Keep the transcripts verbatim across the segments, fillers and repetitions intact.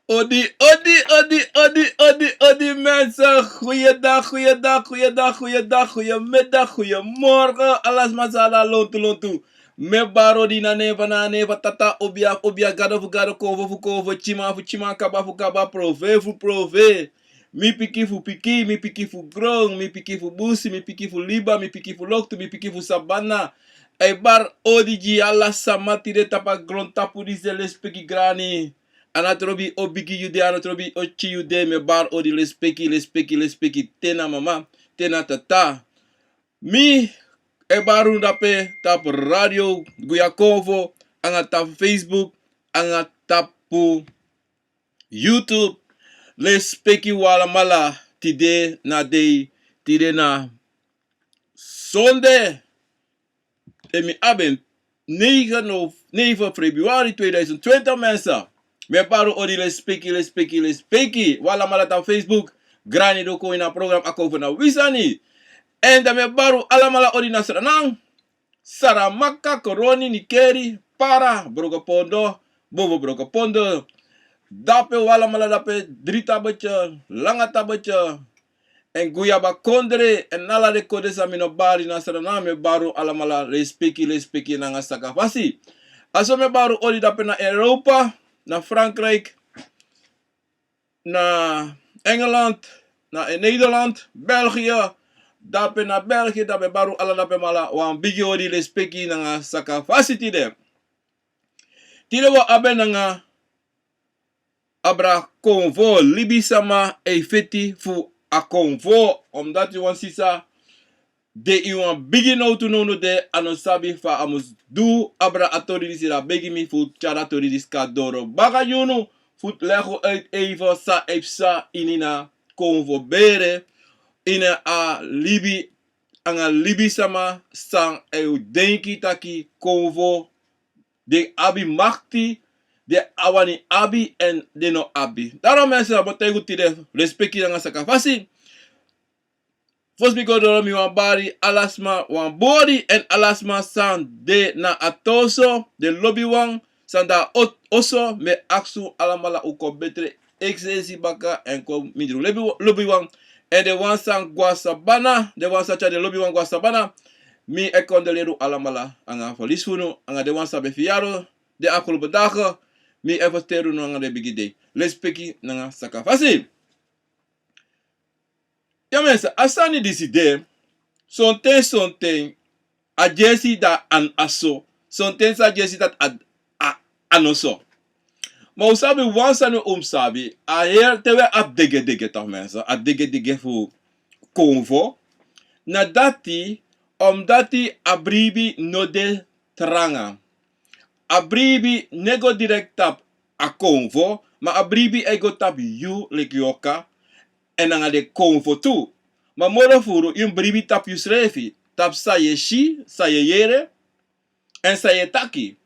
Odi, odi, odi, odi, odi, odi, mensen. Goeiedag, goeiedag, goeiedag, goeiedag, goeiemiddag, goeiemorgen. Alasma sala lontu, lontu. Mi e bari odi na nen fu na nen fu Tata, obia fu obia, Gado fu gado, Konfo fu konfo, Tyiman fu tyiman, Kaba fu kaba, Prove fu prove. Mi pikin fu pikin, mi pikin fu gron, mi pikin fu busi, mi pikin fu liba, mi pikin fu loktu, mi pikin fu sabana. A e bari odi gi ala sama tide tapu a grontapu disi, lespeki grani. A no trobi o bigi yu de, a no trobi o pikin yu de, mi e bari odi, lespeki, lespeki, lespeki, te na mama, te na tata. Mi e bari unu dape tapu Radio Guya Konfo, anga tapu Facebook, anga tapu YouTube. Lespeki un alamala, tide na dei, tide na sonde. Te mi abi en negen of negen februari tweeduizend twintig, mensen. Mi e bari un odi, lespeki, lespeki, lespeki. Un alamala tapu Facebook, Grani Doko ini a program Akomfo na wi sani. En dan mi e bari un alamala odi na Sranan, Saramaka, Koroni, Nickerie, Para, Brokopondo, Bobo Brokopondo. Dape un alamala dape, Drie Tabetje, Langa Tabetje, en Guyaba kondre, en ala den kondre san mi no bari na Sranan, mi e bari un alamala lespeki, lespeki nanga sakafasi. A so mi e bari un odi dape na Europa, na Frankrijk, na Engeland, na, eh, Nederland, België, dape na België, dape bari un ala dape mala wan bigi odi, lespeki nanga sakafasi tide. Tide un abi nanga abra konfo, libisama e feti fu a konfo, omdat yu wan sisa de ini wan bigi nowtu nownow de, a no sabi fa a mus du. Abra a tori disi, dan a begi mi fu tyari a tori disi kon doro baka gi unu, fu legi un uit even san e psa ini a konfo bere, ini a libi, anga libisama san e denki taki konfo den abi makti, den wani abi en den no abi. Daarom mensen, mi e taigi un tide, lespeki nanga sakafasi. Fosi mi go doro, mi wani bari ala sma wan bun odi, en ala sma san de na a toso, den lobiwan san de na a oso, mi e aksi un alamala un kon betre eksesi baka en kon mindri un lobi, lobiwan. En den wan san go na sabana, den wan san tyari den lobiwan go na sabana, mi e kondoleri un alamala anga a ferlies fu unu, anga den wan san ben fiyari den afgelopen dagen, mi e feliciteri unu anga den bigi dei. Lespeki nanga sakafasi. Ya mensen, a sani disi de, sonten, sonten a yesi dati a no so, sonten san a yesi dati a, a, a no so. Ma un sabi wan sani un mus sabi, a heri te un e abi degedege toch mensen, a degedege fu konfo, na dati, omdat a bribi no de tranga. A bribi no e go direct tapu a konfo, ma a bribi e go tapu yu leki yu oka, en nanga den konfo tu. Ma moro furu yu mus bribi tapu yusrefi, tapu san yu e si, san yu e yere, en san yu e taki.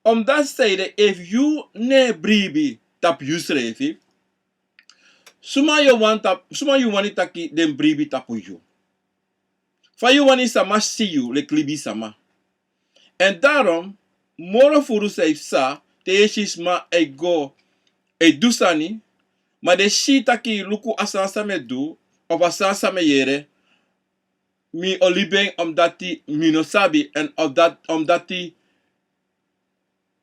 Omdat san ede, efu yu no e bribi tapu yusrefi, suma yu wani tapu, suma yu wani taki den bribi tapu yu? Fa yu wani sama si yu leki libisama? En daarom, moro furu san e psa, te yu e si sma e go e du sani, ma den si taki luku a sani san mi e du, of a sani san mi e yere, mi o libi en omdat mi no sabi, en omdat, omdat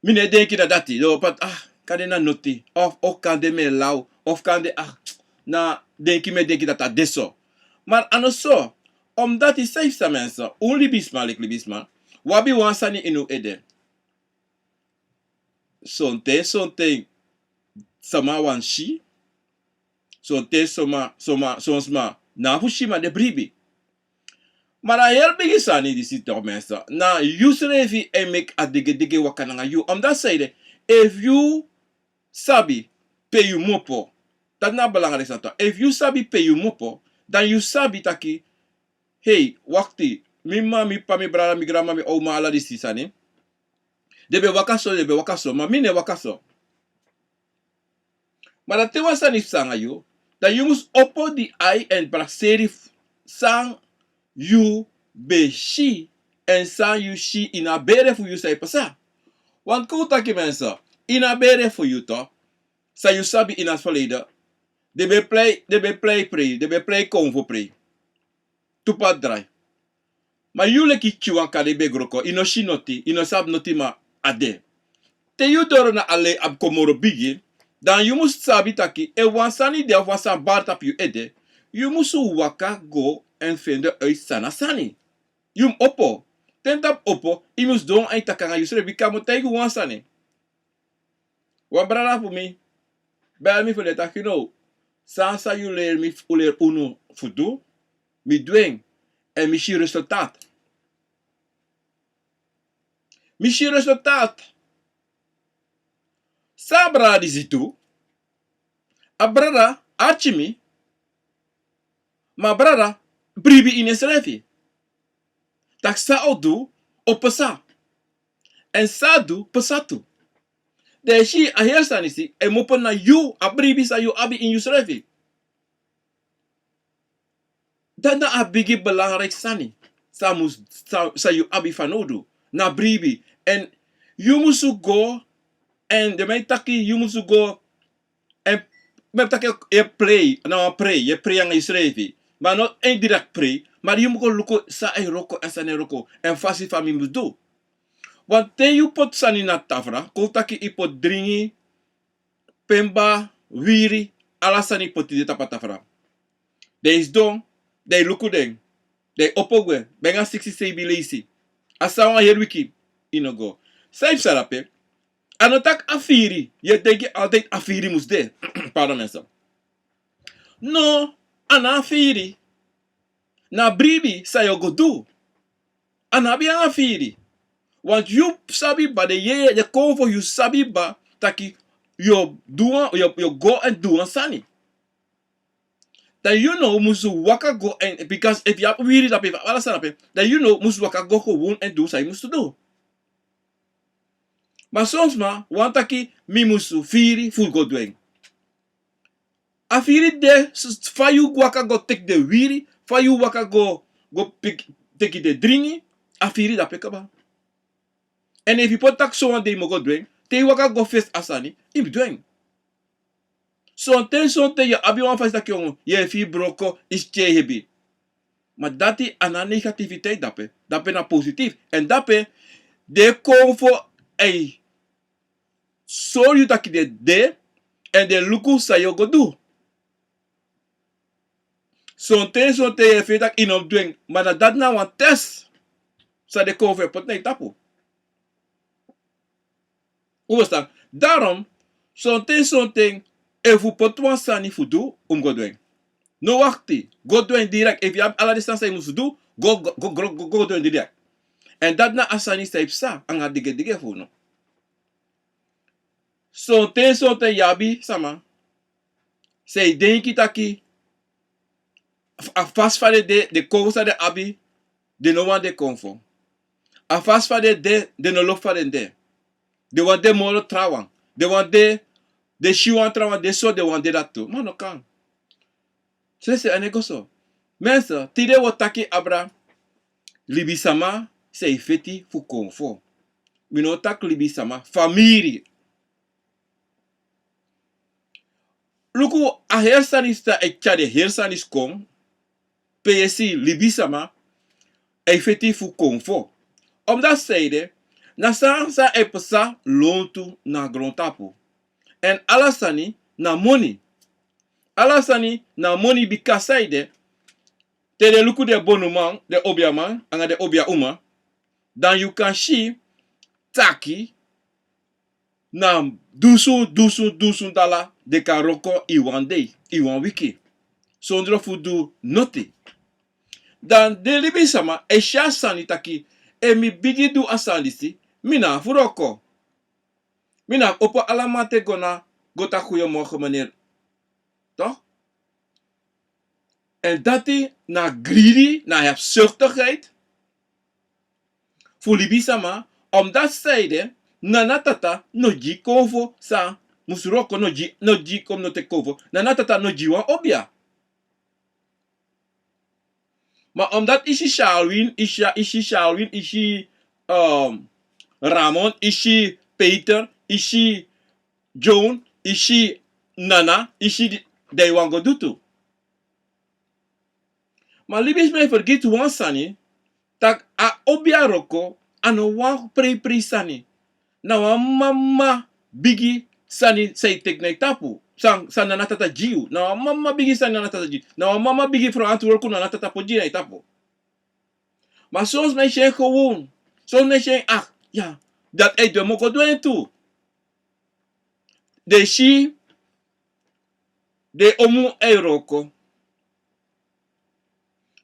mi no e denki na dati. Yu o pati, ah, kande na noti, of, of kande mi e law, of kande, ah, na denki mi e denki dati a de so. Ma a no so, omdat san e psa mensen, un libisma leki libisma, un abi wan sani ini un ede. Sonten, sonten sama wani si, sonten soma, soma, son sma no abi fu si ma den bribi. Ma a heri bigi sani disi toch mensen, na yusrefi e meki a degedege waka nanga yu. Omdat san ede, efu yu sabi pe yu mus opo, dati na a belangrijk sani toch. Efu yu sabi pe yu mus opo, dan yu sabi taki, hei, wakti, mi mama, mi p'pa, mi brada, mi granma, mi oma, ala disi sani, den ben waka so, den ben waka so, ma mi no e waka so. Ma dan te wan sani psa nanga yu, dan yu mus opo den ai en prakseri f-, san yu ben si, en san yu si ini a bere fu yu san e pasa. Want kon un taki mensen, ini a bere fu yu toch, San yu sabi ini a verleden, den ben e prei, den ben e prei prei, den ben e prei konfo prei. Tu pati drai. Ma yu leki pikin wan kande yu ben e wroko, yu no si noti, yu no sabi noti, ma a de. Te yu doro na a lei abi kon moro bigi, dan yu mus sabi taki efu wan sani de, efu wan sani bari tapu yu ede, yu mus waka go èn fende uit san na sani. Yu mus opo. Te yu tapu opo, yu mus don èn taki nanga yusrefi, bika mi o taigi yu wan sani. Wan brada fu mi bel mi fu den taki: "No, san san yu leri mi, fu leri unu fu du, mi du en, èn mi si resultaat." Mi si resultaat. San a brada disi du, a brada arki mi, ma a brada bribi ini ensrefi. Taki san a o du, o pasa. Èn san a du, pasa tu. Dan yu si a heri sani disi e mopo na yu, a bribi san yu abi ini yusrefi. Dati na a bigi belangrijk sani san mus, san, san yu abi fanowdu. Na bribi. Èn yu musu go, èn den man e taki yu musu go, èn mi e taki yu e prei, na wan prei, yu e prei nanga yusrefi. Ma no en direct prei, ma yu mus go luku san e wroko èn san no e wroko, èn fasi fa mi mus du. Want te yu poti sani na tafra, kon taki yu poti dringi, pemba, wiri, ala sani poti de tapu a tafra. Den e sidon, den e luku den, den e opo gwe, ben nanga siksi seibi leisi. A san wan heri wiki, yu no go. San yu psa dape, a no taki a firi, yu e denki altijd a firi mus de. Pardon mensen. No, a no a firi. Na bribi san yu o go du. A no abi nanga firi. Want yu sabi kaba, den yeye, den konfo, yu sabi kaba taki yu o du wan, yu o, yu o go èn du wan sani. Dan yu now musu waka go èn, because efu yu abi wiri dape, efu yu abi ala sani dape, dan yu now musu waka go gewoon èn du san yu musu du. Ma son sma wani taki mi musu firi fu go du en. A firi de, s-, fa yu waka go teki den wiri, fa yu waka go, go pik-, teki den dringi, a firi dape kaba. Èn efu yu poti taki sowan dei mi o go du en, te yu waka go fesi a sani, yu mus du en. Sonten, sonten yu abi wan fasi taki yu e firi broko, yu sikin e hebi. Ma dati a no a negativiteit dape, dape na positief. Èn dape den konfo e sori yu taki den de, èn den e luku san yu o go du. Sonten, sonten yu e firi taki yu no mus du en, ma na dati na wan test san den konfo e poti na yu tapu. Un ferstan? Daarom, sonten, sonten, efu un poti wan sani fu du, un mus go du en. No wakti, go du en direct. Efu yu abi ala den sani san yu musu du, go, go, go du en direct. Èn dati na a sani san e psa anga digidigi fu unu. Sonten, sonten yu abi sama san e denki taki a fasi fa den de, den konfo san den abi, den no wani den konfo. A fasi fa den de, den no lobi fa den de. Den wani de moro trawan. Den wani de, den si wan trawan de so, den wani de dati tu. Ma no kan. Sese, a no e go so. Mensen, tide wi o taki abra libisama san e feti fu konfo. Mi no o taki libisama, famiri. Luku, a heri sani san e tyari den heri sani kon, pe yu e si libisama e feti fu konfo. Omdati san ede, na san san e psa lontu na grontapu. Èn ala sani na moni. Ala sani na moni, bika san ede, te den luku den bonuman, den obiaman, anga den obia uma, dan yu kan si taki na dusun, dusun, dusun dala den kan wroko ini wan dei, ini wan wiki, sondro fu du noti. Dan den libisama e si a sani taki, efu mi bigin du a sani disi, mi no abi fu wroko. Mi no abi opo ala mamanten go na, go taki goedemorgen meneer. Toch? Èn dati na greedy, na hebzuchtigheid fu libisama, omdati san ede, Nana Tata no gi konfo san musu wroko, no gi, no gi kon, no teki konfo. Nana Tata no gi wan obia. Ma omdati yu si Sharwin, yu si, yu si Sharwin, yu si, ehm, Ramon, yu si Peter, yu si John, yu si nana, i si di, dan i wani go du tu. Ma libisma e fergiti wan sani, tak' a obia wroko, a no wan preiprei sani. Na wan mama bigi sani san i teki na i tapu. San, san nana tata gi yu. Na wan mama bigi sani nana tata gi yu. Na wan mama bigi ferantwortu nana tata poti gi yu na i tapu. Ma son sma e si en gewoon. Son sma e si en, ah, ya, dati e du en, mi o go du en tu. Den si den omu e wroko.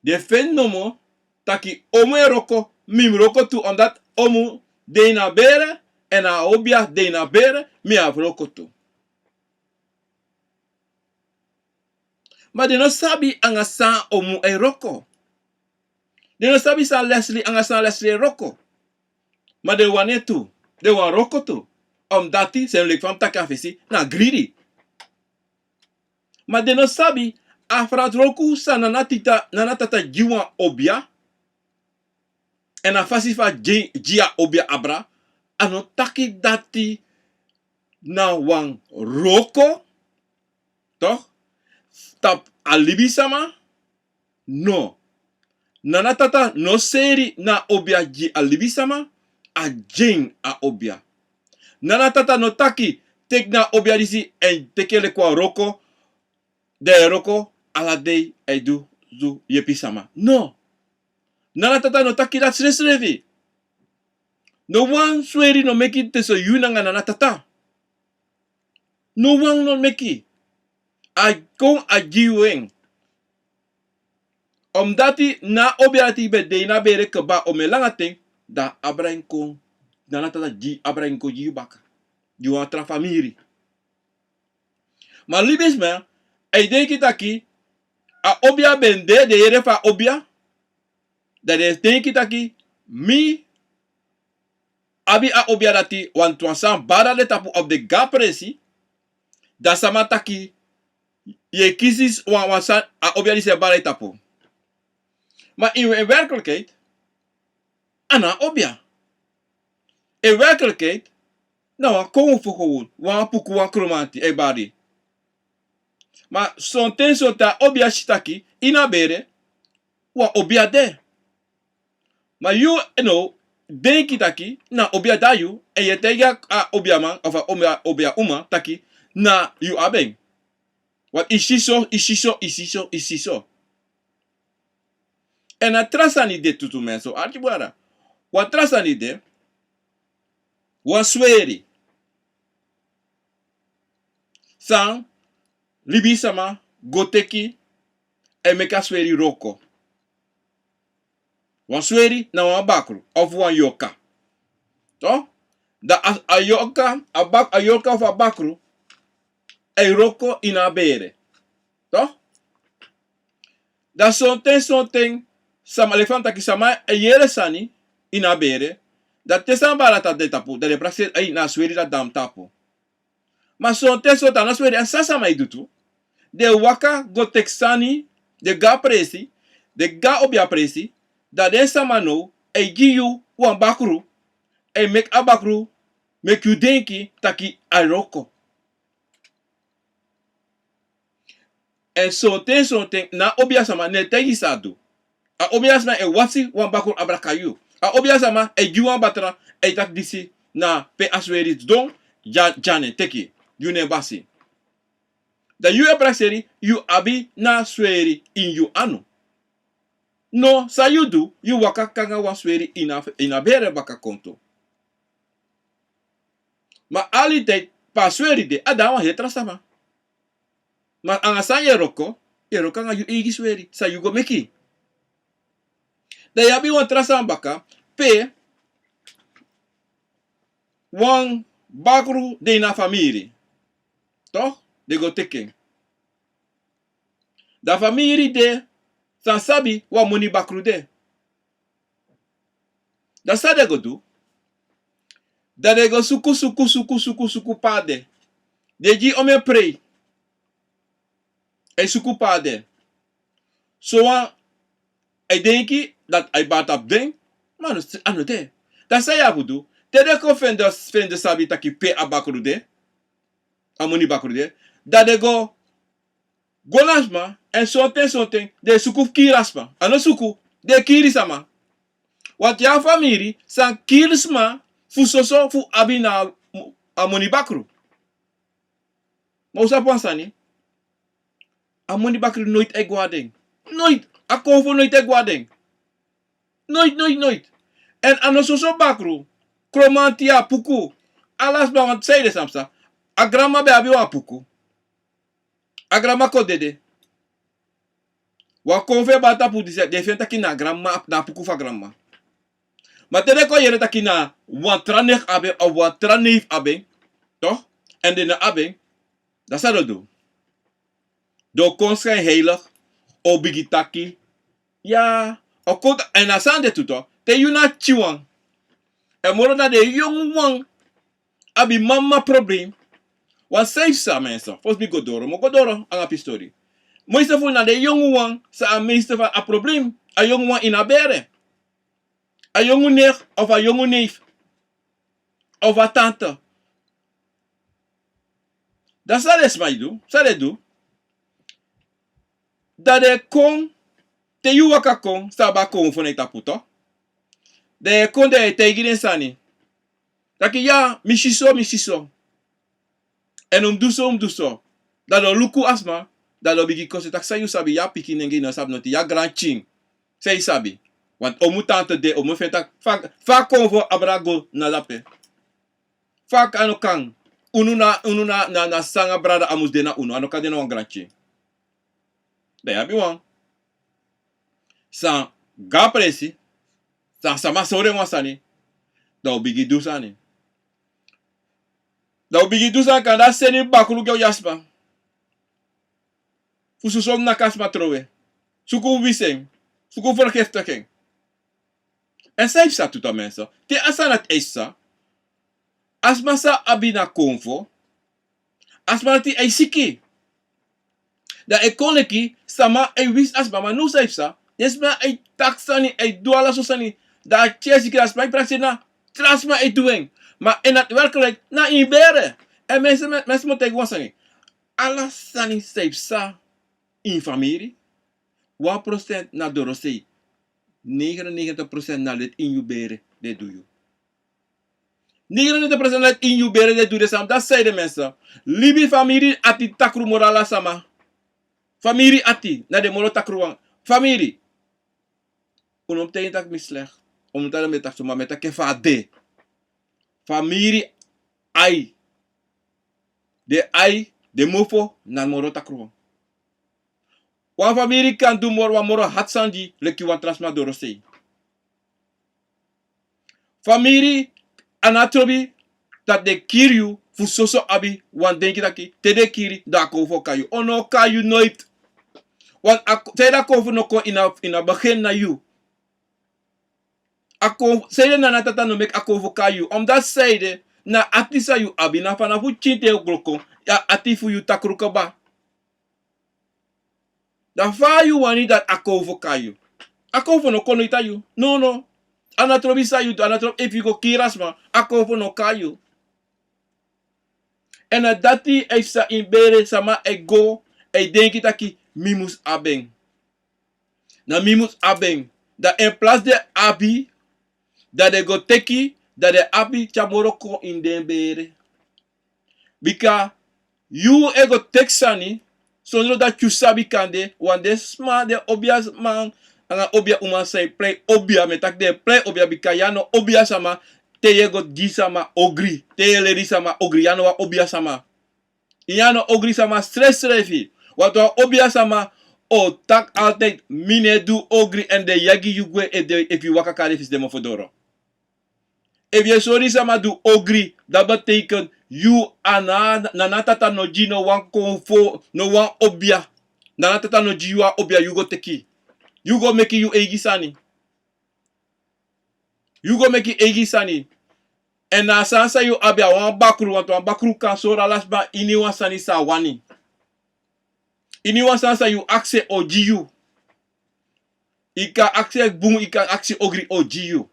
Den feni nomo taki omu e wroko, mi mus wroko tu, omdat omu de ini a bere, èn a obia de ini a bere, mi abi wroko tu. Ma den no sabi anga san omu e wroko. Den no sabi san Leslie, anga san Leslie e wroko. Ma den wani en tu, den wani wroko tu. Omdati, san mi leki fa mi taki a fesi, na gridi. Ma den no sabi, a ferantwortu san nana tita, nana tata gi wan obia. Èn a fasi fa gi, gi a obia abra, a no taki dati na wan wroko, toch? Tapu a libisama, no. Nana tata no seri na obia gi a libisama, a gi en a obia. Nana tata no taki, teki na obia disi èn teki en leki wan wroko, dan yu e wroko ala dei, e du, du yepi sama. No. Nana tata no taki dati srefsrefi. No wan sweri no meki tusun yu nanga nana tata. No wan no meki. A kon a gi yu en. Omdati na obia dati ben de ini a bere kaba omen langa ten, dan abra en kon, nana tata gi, abra en kon gi yu baka. Gi wan tra famiri. Ma libisma e denki taki, a obia ben de, den yere fu a obia, dan den e denki taki, mi abi a obia dati, want wan sani bari na den tapu of den go na presi, dan sama taki, yu e kisi wan, wan sani, a obia disi e bari na yu tapu. Ma in, in werkelijkheid, a no a obia. In werkelijkheid, na wan konfo gewoon, wan puku, wan kromanti, e bari. Ma sonten, sonten a obia si taki, ini a bere, wan obia de. Ma yu no denki taki, na obia de na yu, èn yu e taigi a obiaman, of a obia, obia uma, taki, na yu abi en. Want i si so, i si so, i si so, i si so. Èn a tra sani de tu, tu, mensen, arki brada. Wan tra sani de, wan sweri. San libisama go teki, e meki a sweri wroko. Wan sweri na wan bakru, of wan yorka. Toch? Dan a, a yorka, a bak-, a yorka of a bakru, e wroko ini a bere. Toch? Dan sonten, sonten, sama, leki fa mi taki, sama e yere sani ini a bere, dan te sani bari na den tapu, dan den prakseri, ai, na a sweri dati de na mi tapu. Ma sonten, sonten a no sweri, èn san sama e du tu, den waka go teki sani, den go na presi, den go na obia presi, dan den sama now e gi yu wan bakru, e meki a bakru meki yu denki taki a wroko. Èn sonten, sonten, na a obia sama no e taigi san a du. A obia sama e wasi wan bakru abra kon gi yu. A obia sama e gi wan batra, e taki disi na pe a sweri sidon, dya-, dyanen, teki, yu no e basi. Dan yu e prakseri, yu abi na sweri ini yu anu. No, san yu du, yu waka kon nanga wan sweri ini a, ini a bere baka kon tu. Ma ala den ten pe a sweri de, a de na wan heri tra sama. Ma anga san yu e wroko, yu e wroko anga yu eigi sweri, san yu go meki. Dan yu abi wan tra sani baka, pe wan bakru de ini a famiri. Toch? Den go teki en. Dan a famiri de, san sabi, wan moni bakru de. Dan san den go du? Dan den go suku, suku, suku, suku, suku pe a de. Den gi omeni prei. E suku pe a de. Sowan e denki dati a e bari tapu den, ma a no, a no de. Dan san yu abi fu du? Te den kon feni den, feni den sabi taki pe a bakru de, a moni bakru de, Dan den go go na sma, èn sonten sonten den e suku fu kiri a sma. A no suku, den e kiri sama. Wanti a famiri san kiri sma fu soso fu abi na a moni bakru. Ma un sabi wan sani, a moni bakru noiti e go na den. Noiti. A konfo noiti e go na den. Noiti, noiti, noiti. Èn a no soso bakru. Kromanti, a puku. Ala sma, wanti san ede, san psa. A granma ben abi wan puku. A granma kon dede. Wan konfo e bari tapu disi, den e feni taki na a granma, na a puku fu a granma. Ma te den kon yere taki na wan tra nicht abi en, of wan tra neef abi en, toch? Èn den no abi en, dan san den o du? Den o kon schijnheilig, o bigin taki. Ya, o kon, èn a sani de tu, toch? Te yu na a pikinwan, èn moro na den yonguwan abi mama problem. Wan san yu psa, mensen, fosi mi go doro, mi o go doro nanga a pisi tori. Meeste fu na den yonguwan san a meeste fu a problem, a yonguwan ini a bere. A yongu nicht of a yongu neef. Of a tante. Dan san den sma e du, san den e du. Dan den e kon, te yu waka kon, san abi a konfo na yu tapu, toch? Dan yu e kon, dan yu e taigi den sani. Taki ya, mi si so, mi si so. Èn un mus du so, un mus du so. Dan den o luku a sma, dan den o bigin kosi taki san yu sabi, yu a pikinengre, yu no sabi noti, yu a granpikin. San yu sabi. Want omu tante de, omu feni taki fa, fa a konfo abra go na dape. Fa a no kan. Unu na, unu na, na, na sisa nanga brada a mus de na unu, a no kan de na wan granpikin. Dan yu abi wan san go a presi, san sama sori en wan sani, dan un bigin du sani. Dan un bigin du sani, kande a seni bakru gi a sma. Fu soso naki a sma trowe. Suku wisi en, suku vergiftig en. Èn san yu psa tu, toch, mensen? Te a sani dati e psa, a sma san abi na konfo, a sma dati e siki. Dan e kon leki sama e wisi a sma, ma now san yu psa, den sma e taki sani, e du ala sortu sani. Dan a tyari siki, dan a sma e prakseri na tra sma e du en. Ma in het werkelijk na ini bere. Èn mensen, mensen, mi o taigi wan sani. Ala sani san yu psa ini famiri, wan procent na dorosei. Negenennegentig procent na leti ini yu bere den e du yu. Negenennegentig procent na leti ini yu bere den e du den sani. Dati san ede, mensen. Libi famiri ati takru moro ala sama. Famiri ati na den moro takruwan. Famiri. Un no mus taigi taki mi slecht. Un no mus taki mi e taki so, ma mi e taki fa a de. Famiri ai. Den ai, den mofo na moro takruwan. Wan famiri kan du moro, wan moro hati sani gi leki wan tra sma dorosei. Famiri a no trobi dati den kiri yu fu soso abi wan denki taki te den kiri, dan a konfo o kai yu. A no o kai yu noiti. Want a ko-, te a konfo no kon ini a, ini a begin na yu. A kon-, san ede nana tata no meki a konfo kai yu. Omdat san ede na ati san yu abi, na fanafu pikin te yu o gro kon, a ati fu yu takru kaba. Dan fa yu wani dati a konfo kai yu? A konfo no kon noiti na yu. No, no. A no trobi san yu du, a no trobi efu yu go kiri a sma, a konfo no kai yu. Èn na dati e psa ini bere, sama e go, e denki taki mi mus abi en. Na mi mus abi en. Dan in plaats den abi, dan den go teki, dan den abi tyari moro kon ini den bere. Bika yu e go teki sani sondro dati yu sabi kande, want den sma, den obiaman nanga obiauman san e prei obia, mi e taki den e prei obia, bika yu a no obiasama te yu e go gi sama ogri, te yu e leri sama ogri, yu a no wan obiasama. Yu a no ogri sama srefsrefi. Want wan obiasama o taki altijd, mi no e du ogri, èn den yagi yu gwe efu den, efu yu waka kari fisi den mofo doro. Efu yu e sori sama du ogri, dati betekent yu a na, nana tata no gi no wan konfo, no wan obia. Nana tata no gi yu wan obia, yu go teki. Yu go meki yu eigi sani. Yu go meki eigi sani. Èn na a sani san yu abi a wan bakru, want wan bakru kan sori ala sma ini wan sani san a wani. Ini wan sani san yu aksi, o gi yu. Yu kan aksi bun, yu kan aksi ogri, o gi yu.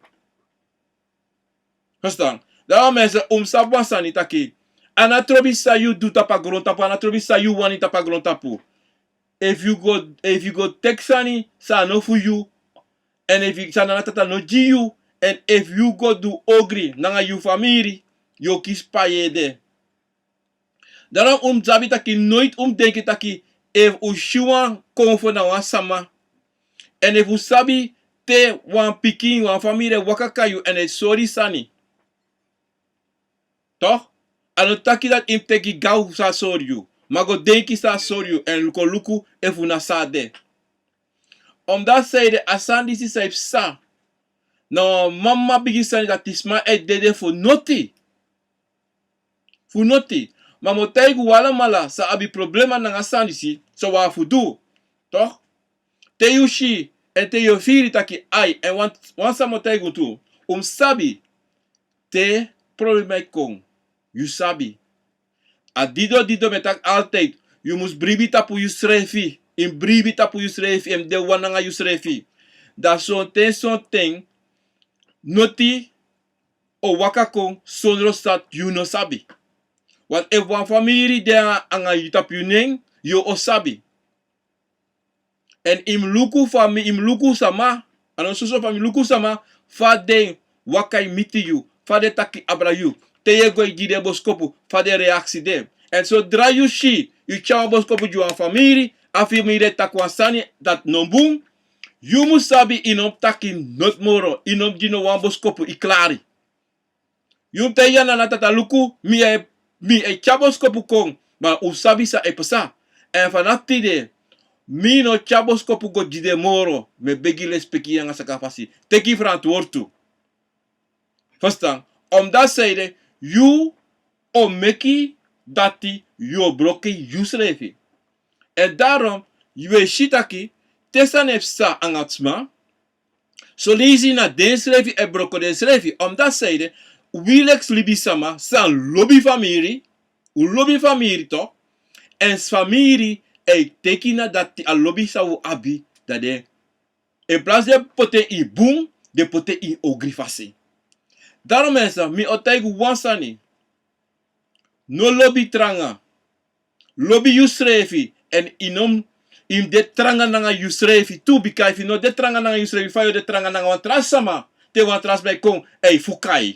Verstaan? Dan wan mensen, un mus sabi wan sani taki, A no trobi san yu du tapu a grontapu, a no trobi san yu wani tapu a grontapu. Efu yu go, efu yu go teki sani san a no fu yu, èn efu san Nana Tata no gi yu, èn efu yu go du ogri nanga yu famiri, yu o kisi pai ede. Daarom un mus sabi taki noiti un mus denki taki efu un si wan konfo na wan sama, èn efu un sabi te wan pikin, wan famiri e waka kon na yu èn e sori sani. Toch, a no taki dati yu mus teki gaw san a sori yu, ma go denki san a sori yu èn luku luku efu na so a de. Omdat san ede, a sani disi san e psa, na wan mama bigi sani dati sma e dede fu noti. Fu noti. Ma mi o taigi un alamala san abi problema nanga a sani disi, san un abi fu du. Toch, te yu si, èn te yu o firi taki ai, èn wan, wan sani mi o taigi un tu. Un mus sabi, te problema e kon, yu sabi. A dido dido mi e taki altijd, yu mus bribi tapu yusrefi, yu mus bribi tapu yusrefi, yu mus de wan nanga yusrefi. Dan sonten sonten noti o waka kon sondro san yu no sabi. Want efu wan famiri de anga yu tapu yu nen, yu o sabi. Èn yu mus luku fa mi, yu mus luku sama, a no soso fa mi luku sama, fa den waka e miti yu, fa den taki abra yu, te yu e go e gi den boskopu, fa den reaksi de. Èn sodra yu si yu tyari wan boskopu gi wan famiri, a famiri e taki wan sani dati no bun, yu mus sabi yu no mus taki noti moro, yu no mus gi no wan boskopu, yu klari. Yu mus taigi a Nana Tata luku, mi e, mi e tyari boskopu kon, ma un sabi san e pasa. Èn fanafu tide, mi no tyari boskopu go gi den moro, mi e begi lespeki yu anga saka fasi. Teki yu ferantwortu. Verstaan? Omdat san ede, yu o meki dati yu o broko yusrefi. Èn daarom, yu e si taki, te sani e psa anga sma, son leisi na densrefi e broko densrefi. Omdat san ede, wi leki libisama san lobi famiri, un lobi famiri toch, èn famiri e teki na dati a lobi san un abi, dan den, in plaats den poti en ini bun, den poti en ini ogri fasi. Daarom mensen, mi o taigi un wan sani. No lobi tranga. Lobi yusrefi, èn yu no mus, yu mus de tranga nanga yusrefi tu, bika efu yu no de tranga nanga yusrefi, fa yu o de tranga nanga wan tra sama, te wan tra sama e kon, e fuka yu.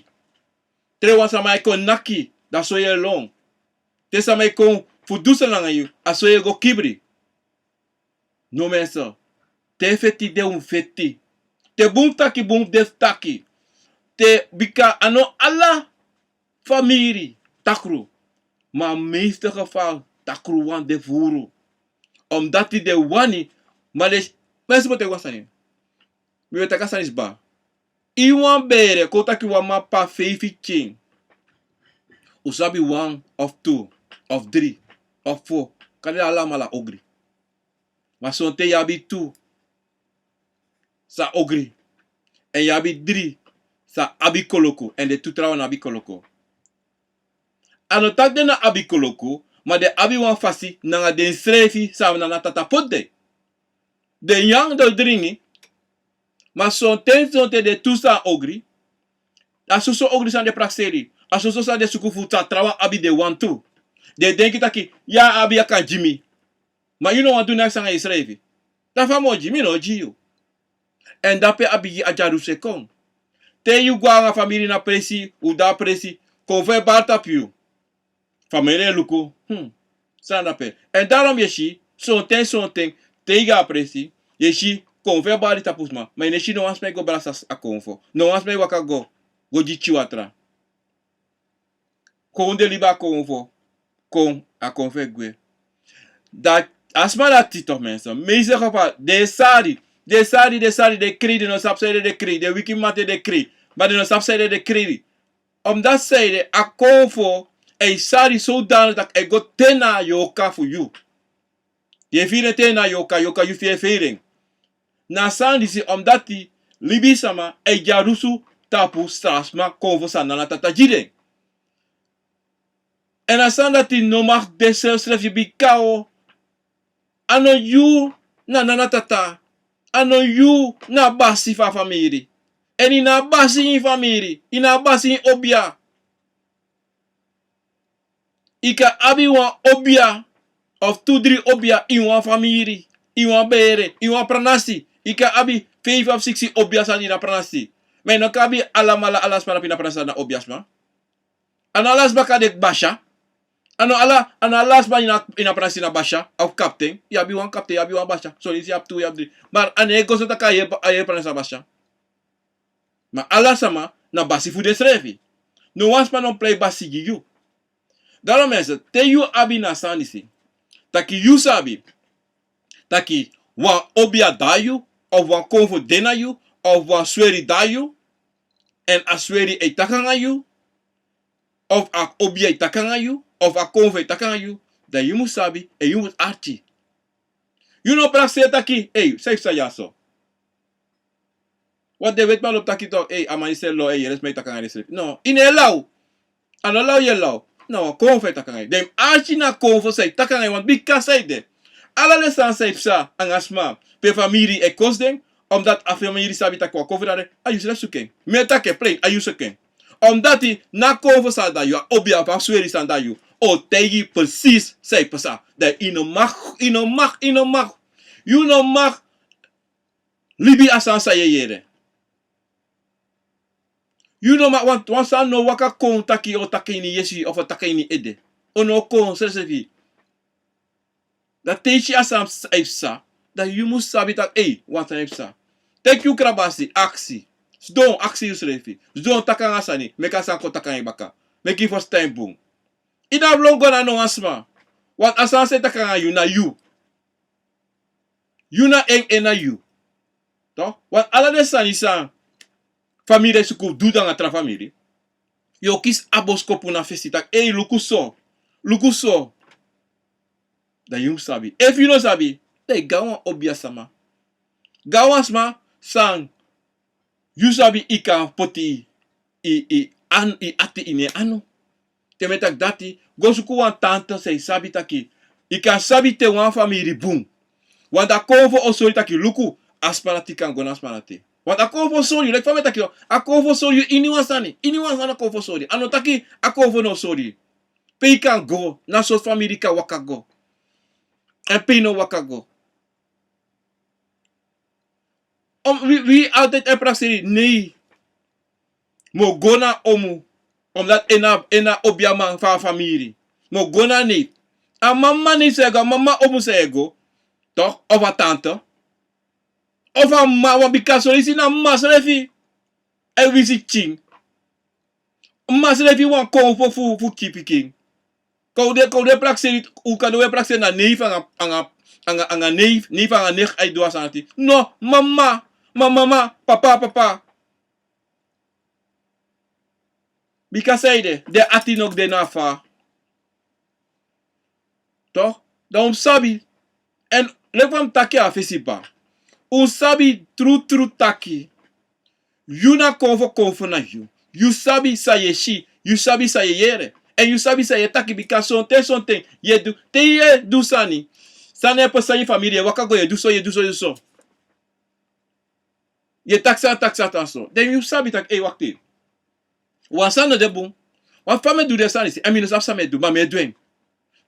Te wan sama e kon naki, dan so yu e lon. Te sama e kon fu du san nanga yu, a so yu e go kibri. No mensen, te feti de un feti. Te bun taki bun de taki. Te bika a no ala famiri takru. Ma meeste geval takru wan de furu. Omdat den wani, ma den, mensen, mi o taigi wan sani. Mi o taigi a sani kaba. Ini wan bere, kon taki wan mama papa feifi pikin. Un sabi wan of tu, of dri, of fo, kande alamala ogri. Ma sonten yu abi tu san ogri, èn yu abi dri san abi koloku, èn den tu trawan no abi koloku. A no taki den no abi koloku, ma den abi wan fasi nanga densrefi san Nana Tata poti den. Den nyan, den o dringi, ma sonten sonten den tu san ogri, a soso ogri san den prakseri, a soso san den suku fu san trawan abi den wantu. Den denki taki, yu abi, yu kan gi mi. Ma yu no wani du naki sanga yusrefi. Dan fa mi o gi, mi no o gi yu. Èn dape a bigin a dyarusu e kon. Te yu go nanga famiri na presi, un de a presi, konfo e bari tapu yu. Famiri e luku, hmm, san dape. Èn daarom yu e si, sonten sonten, te yu go a presi, yu e si konfo e bari tapu sma, ma yu no e si no wan sma e go brasa a konfo. No wan sma e waka go, go gi tiwatra. Kon de libi a konfo, kon, a konfo e gwe. Dan a sma dati toch mensen, meeste geval, den e sari, den e sari, den e sari, den e krei, den no sabi san ede den e krei, den wiki mamanten den e krei, ma den no sabi san ede den e krei. Omdat san ede, a konfo e sari zodanig taki a e go te na yorka fu yu. Yu e firi en te na yorka, yorka yu fi e firi en. Na a sani disi, omdat libisama e dyarusu tapu srasma konfo san Nana Tata gi den. Èn a sani dati no mag de srefsrefi, bika a no yu na Nana Tata, a no yu na a basi fu a famiri. Èn yu na a basi ini famiri, yu na a basi ini obia. Yu kan abi wan obia of tu dri obia ini wan famiri, ini wan bere, ini wan pranasi. Yu kan abi feifi of siksi obia sani ini a pranasi. Ma yu no kan abi alamala, ala sma na pina pranasi na obia sma. A no ala sma kan de basya. A no ala, a no ala sma ini a, ini a pranasi na basya of kapten. Yu abi wan kapten, yu abi wan basya. Son leisi yu abi tu, yu abi dri. Ma a no e go so taki a yere, a yere pranasi na basya. Ma ala sama na basi fu densrefi. No wan sma no prei basi gi yu. Daarom mensen, te yu abi na sani disi, taki yu sabi taki wan obia de na yu, of wan konfo de na yu, of wan sweri de na yu, èn a sweri e taki nanga yu, of a obia e taki nanga yu, of a konfo e taki nanga yu, dan yu mus sabi, èn yu mus arki. Yu no prakseri taki, ei, san yu psa dyaso. Want den wetiman lobi taki tok, ei, a man disi e law, ei, yere sma e taki nanga densrefi. No, yu no e law. A no law yu e law. Na wan konfo e taki nanga yu. Den mus arki na konfo san e taki nanga yu, want bika san ede. Ala den sani san e psa anga sma, pe famiri e kosi den, omdat a famiri sabi taki wan konfo de na den, a yusrefi suku en. Mi e taki en plain, a yu suku en. Omdat na konfo san de na yu, a obia of a sweri san de na yu, o taigi yu precies san e psa. Dan yu no mag, yu no mag, yu no mag. Yu no mag libi a sani san yu e yere. Yu no mag, wan, wan sani no waka kon taki, o taki ini yesi, of o taki ini ede. O no kon srefsrefi. Dan te yu si a sani e psa, dan yu mus sabi taki, ei, wan sani e psa. Teki yu krabasi, aksi. Sidon, aksi yusrefi. Sidon, taki nanga sani, meki a sani kon taki nanga yu baka. Meki yu ferstan en bun. Yu no abi lon go na no wan sma. Want a sani san e taki nanga yu na yu. Yu na en, en na yu. Toch? Want ala den sani san famiri e suku du nanga tra famiri, yu o kisi a boskopu na fesi taki, ei, luku so, luku so. Dan yu mus sabi. Efu yu no sabi, dan yu go na wan obia sama. Go na wan sma san yu sabi yu kan poti yu, yu, yu an, yu ati ini en anu. Te mi e taki dati, go suku wan tanta san yu sabi taki yu kan sabi te wan famiri bun. Want a konfo o sori taki luku, a sma dati kan go na a sma dati. Want a konfo o sori yu, leki fa mi e taki, a konfo o sori yu ini wan sani, ini wan sani a konfo o sori. A no taki a konfo no o sori yu pe yu kan go, na sortu famiri yu kan waka go, èn pe yu no waka go. Om, wi, wi altijd e prakseri, nee. Mi o go na omu, omdat en na, en na obiaman fu a famiri. Mi o go na neef. A mama neef san e go, a mama omu san e go. Toch? Of a tante. Of a mama, wan bika son leisi na mama srefi e wisi pikin. Mama srefi wan konfo fu, fu kisi pikin. Kon un de, kon un de prakseri, un kan de, un e prakseri na neef anga, anga, anga, anga neef, neef anga nicht e du a sani dati. No, mama, ma mama, papa, papa. Bika san ede, den ati no de na fa. Toch? Dan un sabi. Èn leki fa mi taki a fesi kaba, un sabi trutru taki yu na konfo, konfo na yu. Yu sabi san yu e si, yu sabi san yu e yere. Èn yu sabi san yu e taki, bika sonten, sonten yu e du, te yu e du sani, sani e pasa ini famiri, yu e waka go, yu e du so, yu e du so, yu e du so. Yu e taki san, taki san tan so. Dan yu sabi taki, ei, wakti. Wan sani no de bun. Want fa mi e du den sani disi, èn mi no sabi san mi e du, ma mi e du en.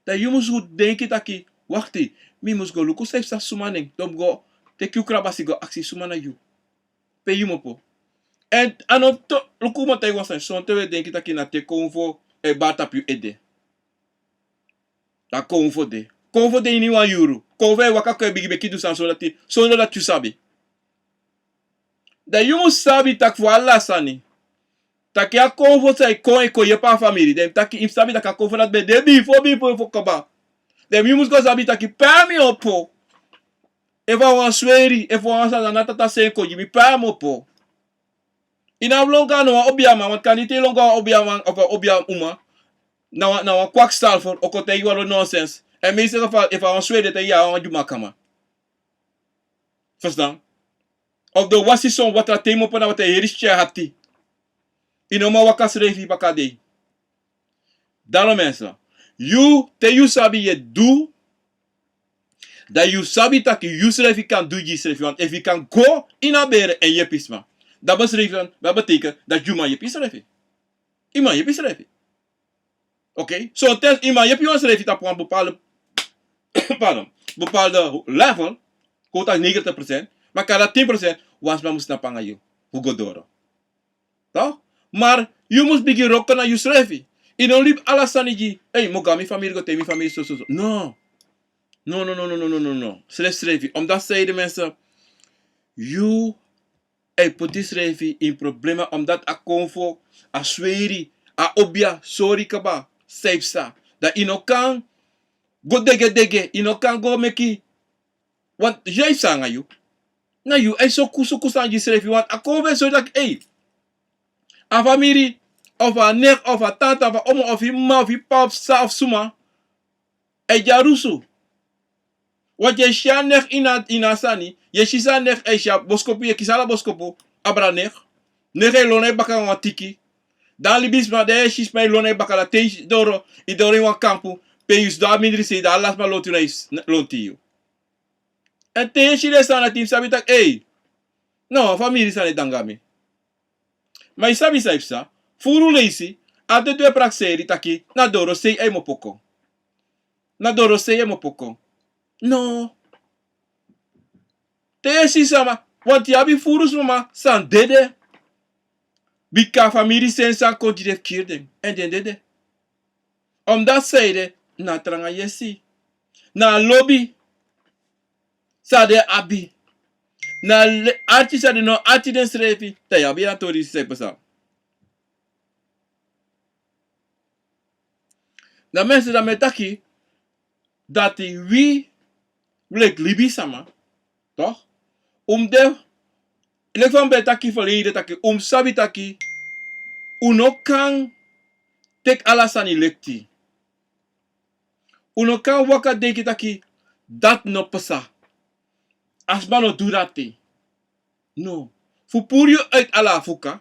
Dan yu mus denki taki, wakti, mi mus go luku san e psa suma nen. Dan mi go teki yu krabasi go aksi suma na yu. Pe yu mu opo. Èn a no, luku, mi o taigi wan sani, sonten wi e denki taki na te konfo e bari tapu yu ede. Dan konfo de. Konfo de ini wan yuru. Konfo e waka kon e bigin meki du sani sondati, sondati yu sabi. Dan yu mus sabi taki fu ala sani, taki a konfo san e kon, e kon yepi a famiri. Dan yu mus taki, yu mus sabi taki a konfo dati ben de bifo, bifo, bifo kaba. Dan yu mus go sabi taki pe mi opo. Efu a wan sweri, efu a wan sani, na tata seni kon gi mi, pe mi opo. Yu no abi lon go na wan obiaman, want kande te yu lon go na wan obiaman of wan obia uma, na wan, na wan kwakzalver, o kon taigi yu wan lo nonsens. Èn mi e seri fa, efu a wan sweri de, te yu a wan dyumakanman. Verstaan? Of den wasi son watra, te yu mu opo na watra, yu heri skin hati. Yu no man waka srefi baka dei. Daarom mensen, yu, te yu sabi yu e du, dan yu sabi taki yusrefi kan du gi yusrefi. Want efu yu kan go ini a bere èn yepi sma, dan besrefi, dan betekent dat yu man yepi yusrefi. Yu man yepi yusrefi. Oké, so ten yu man yepi wan srefi tapu wan bepaalde, pardon, bepaalde level, kon taki negentig procent, ma kaba tin procent, wan sma mus snapu nanga yu fu go doro. Toch? Maar yu mus bigin wroko na yu srefi. Yu no libi ala sani gi, ei, mi o go na mi famiri go taigi mi famiri so, so, so. No. No, no, no, no, no, no, no, no. Srefi, srefi. Omdat zij de mensen, yu e poti srefi in problema, omdat a konfo, a sweri, a obia, sori kaba, zij psa. Dan yu no kan go dege dege, yu no kan go meki, want zij psa nanga yu. Na yu e suku suku sani gi srefi, want a konfo e sori taki, ei, a famiri, of a nicht, of a tante, of a omo, of yu mama, of yu papa, of sa, of suma, e dyarusu. Want yu e si a nicht ini a, ini a sani, yu e si san a nicht e si a boskopu, yu e kisi ala boskopu, abra nicht. Nicht e lon na yu baka wan tiki. Dan libisma, dan yu e si sma e lon na yu baka, dan te yu doro, yu doro ini wan kampu, pe yu sidon a mindri sei, dan ala sma lontu na yu, lontu yu. Èn te yu e si den sani dati yu mus sabi taki, ei, na wan famiri sani e de nanga mi. Ma yu sabi san e psa, furu leisi, a de du e prakseri taki, na doro sei a e mu opo kon. Na doro sei a e mu opo kon. No. Te yu e si sama, want yu abi furu sma san dede. Bika famiri seni san kon gi den fu kiri den, èn den dede. Omdat zij de, na tranga yesi. Na lobi san den abi. Na le-, arki san den no arki densrefi, dan yu abi a tori san e psa. Dan mensen, dan mi e taki, dati wi, wi leki libisma, toch? Un mus de, leki fa mi ben taki verleden taki, un mus sabi taki, un no kan teki ala sani lekti. Un no kan waka denki taki, dati no psa. A sma no du dati. No. Fu puru yu uit ala fuka,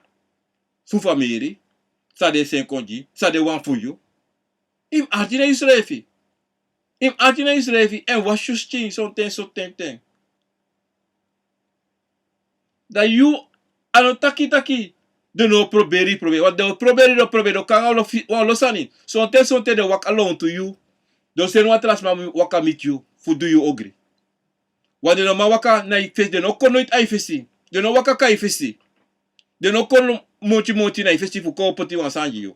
fu famiri, san den seni kon gi, san den wani fu yu. Yu mus arki na yusrefi. Yu mus arki na yusrefi, èn wasi yu skin, sonten, sonten ten. Dan yu, a no taki taki, den no o proberi, proberi. Want den o proberi, den o proberi, den o kon nanga wan lo fi-, wan lo sani. Sonten, sonten den waka lontu yu. Den o seni wan tra sma waka miti yu, fu du yu ogri. Want den no man waka na yu fesi, den no kon noiti a yu fesi. Den no waka kon na yu fesi. Den no kon moti moti na yu fesi fu kon poti wan sani gi yu.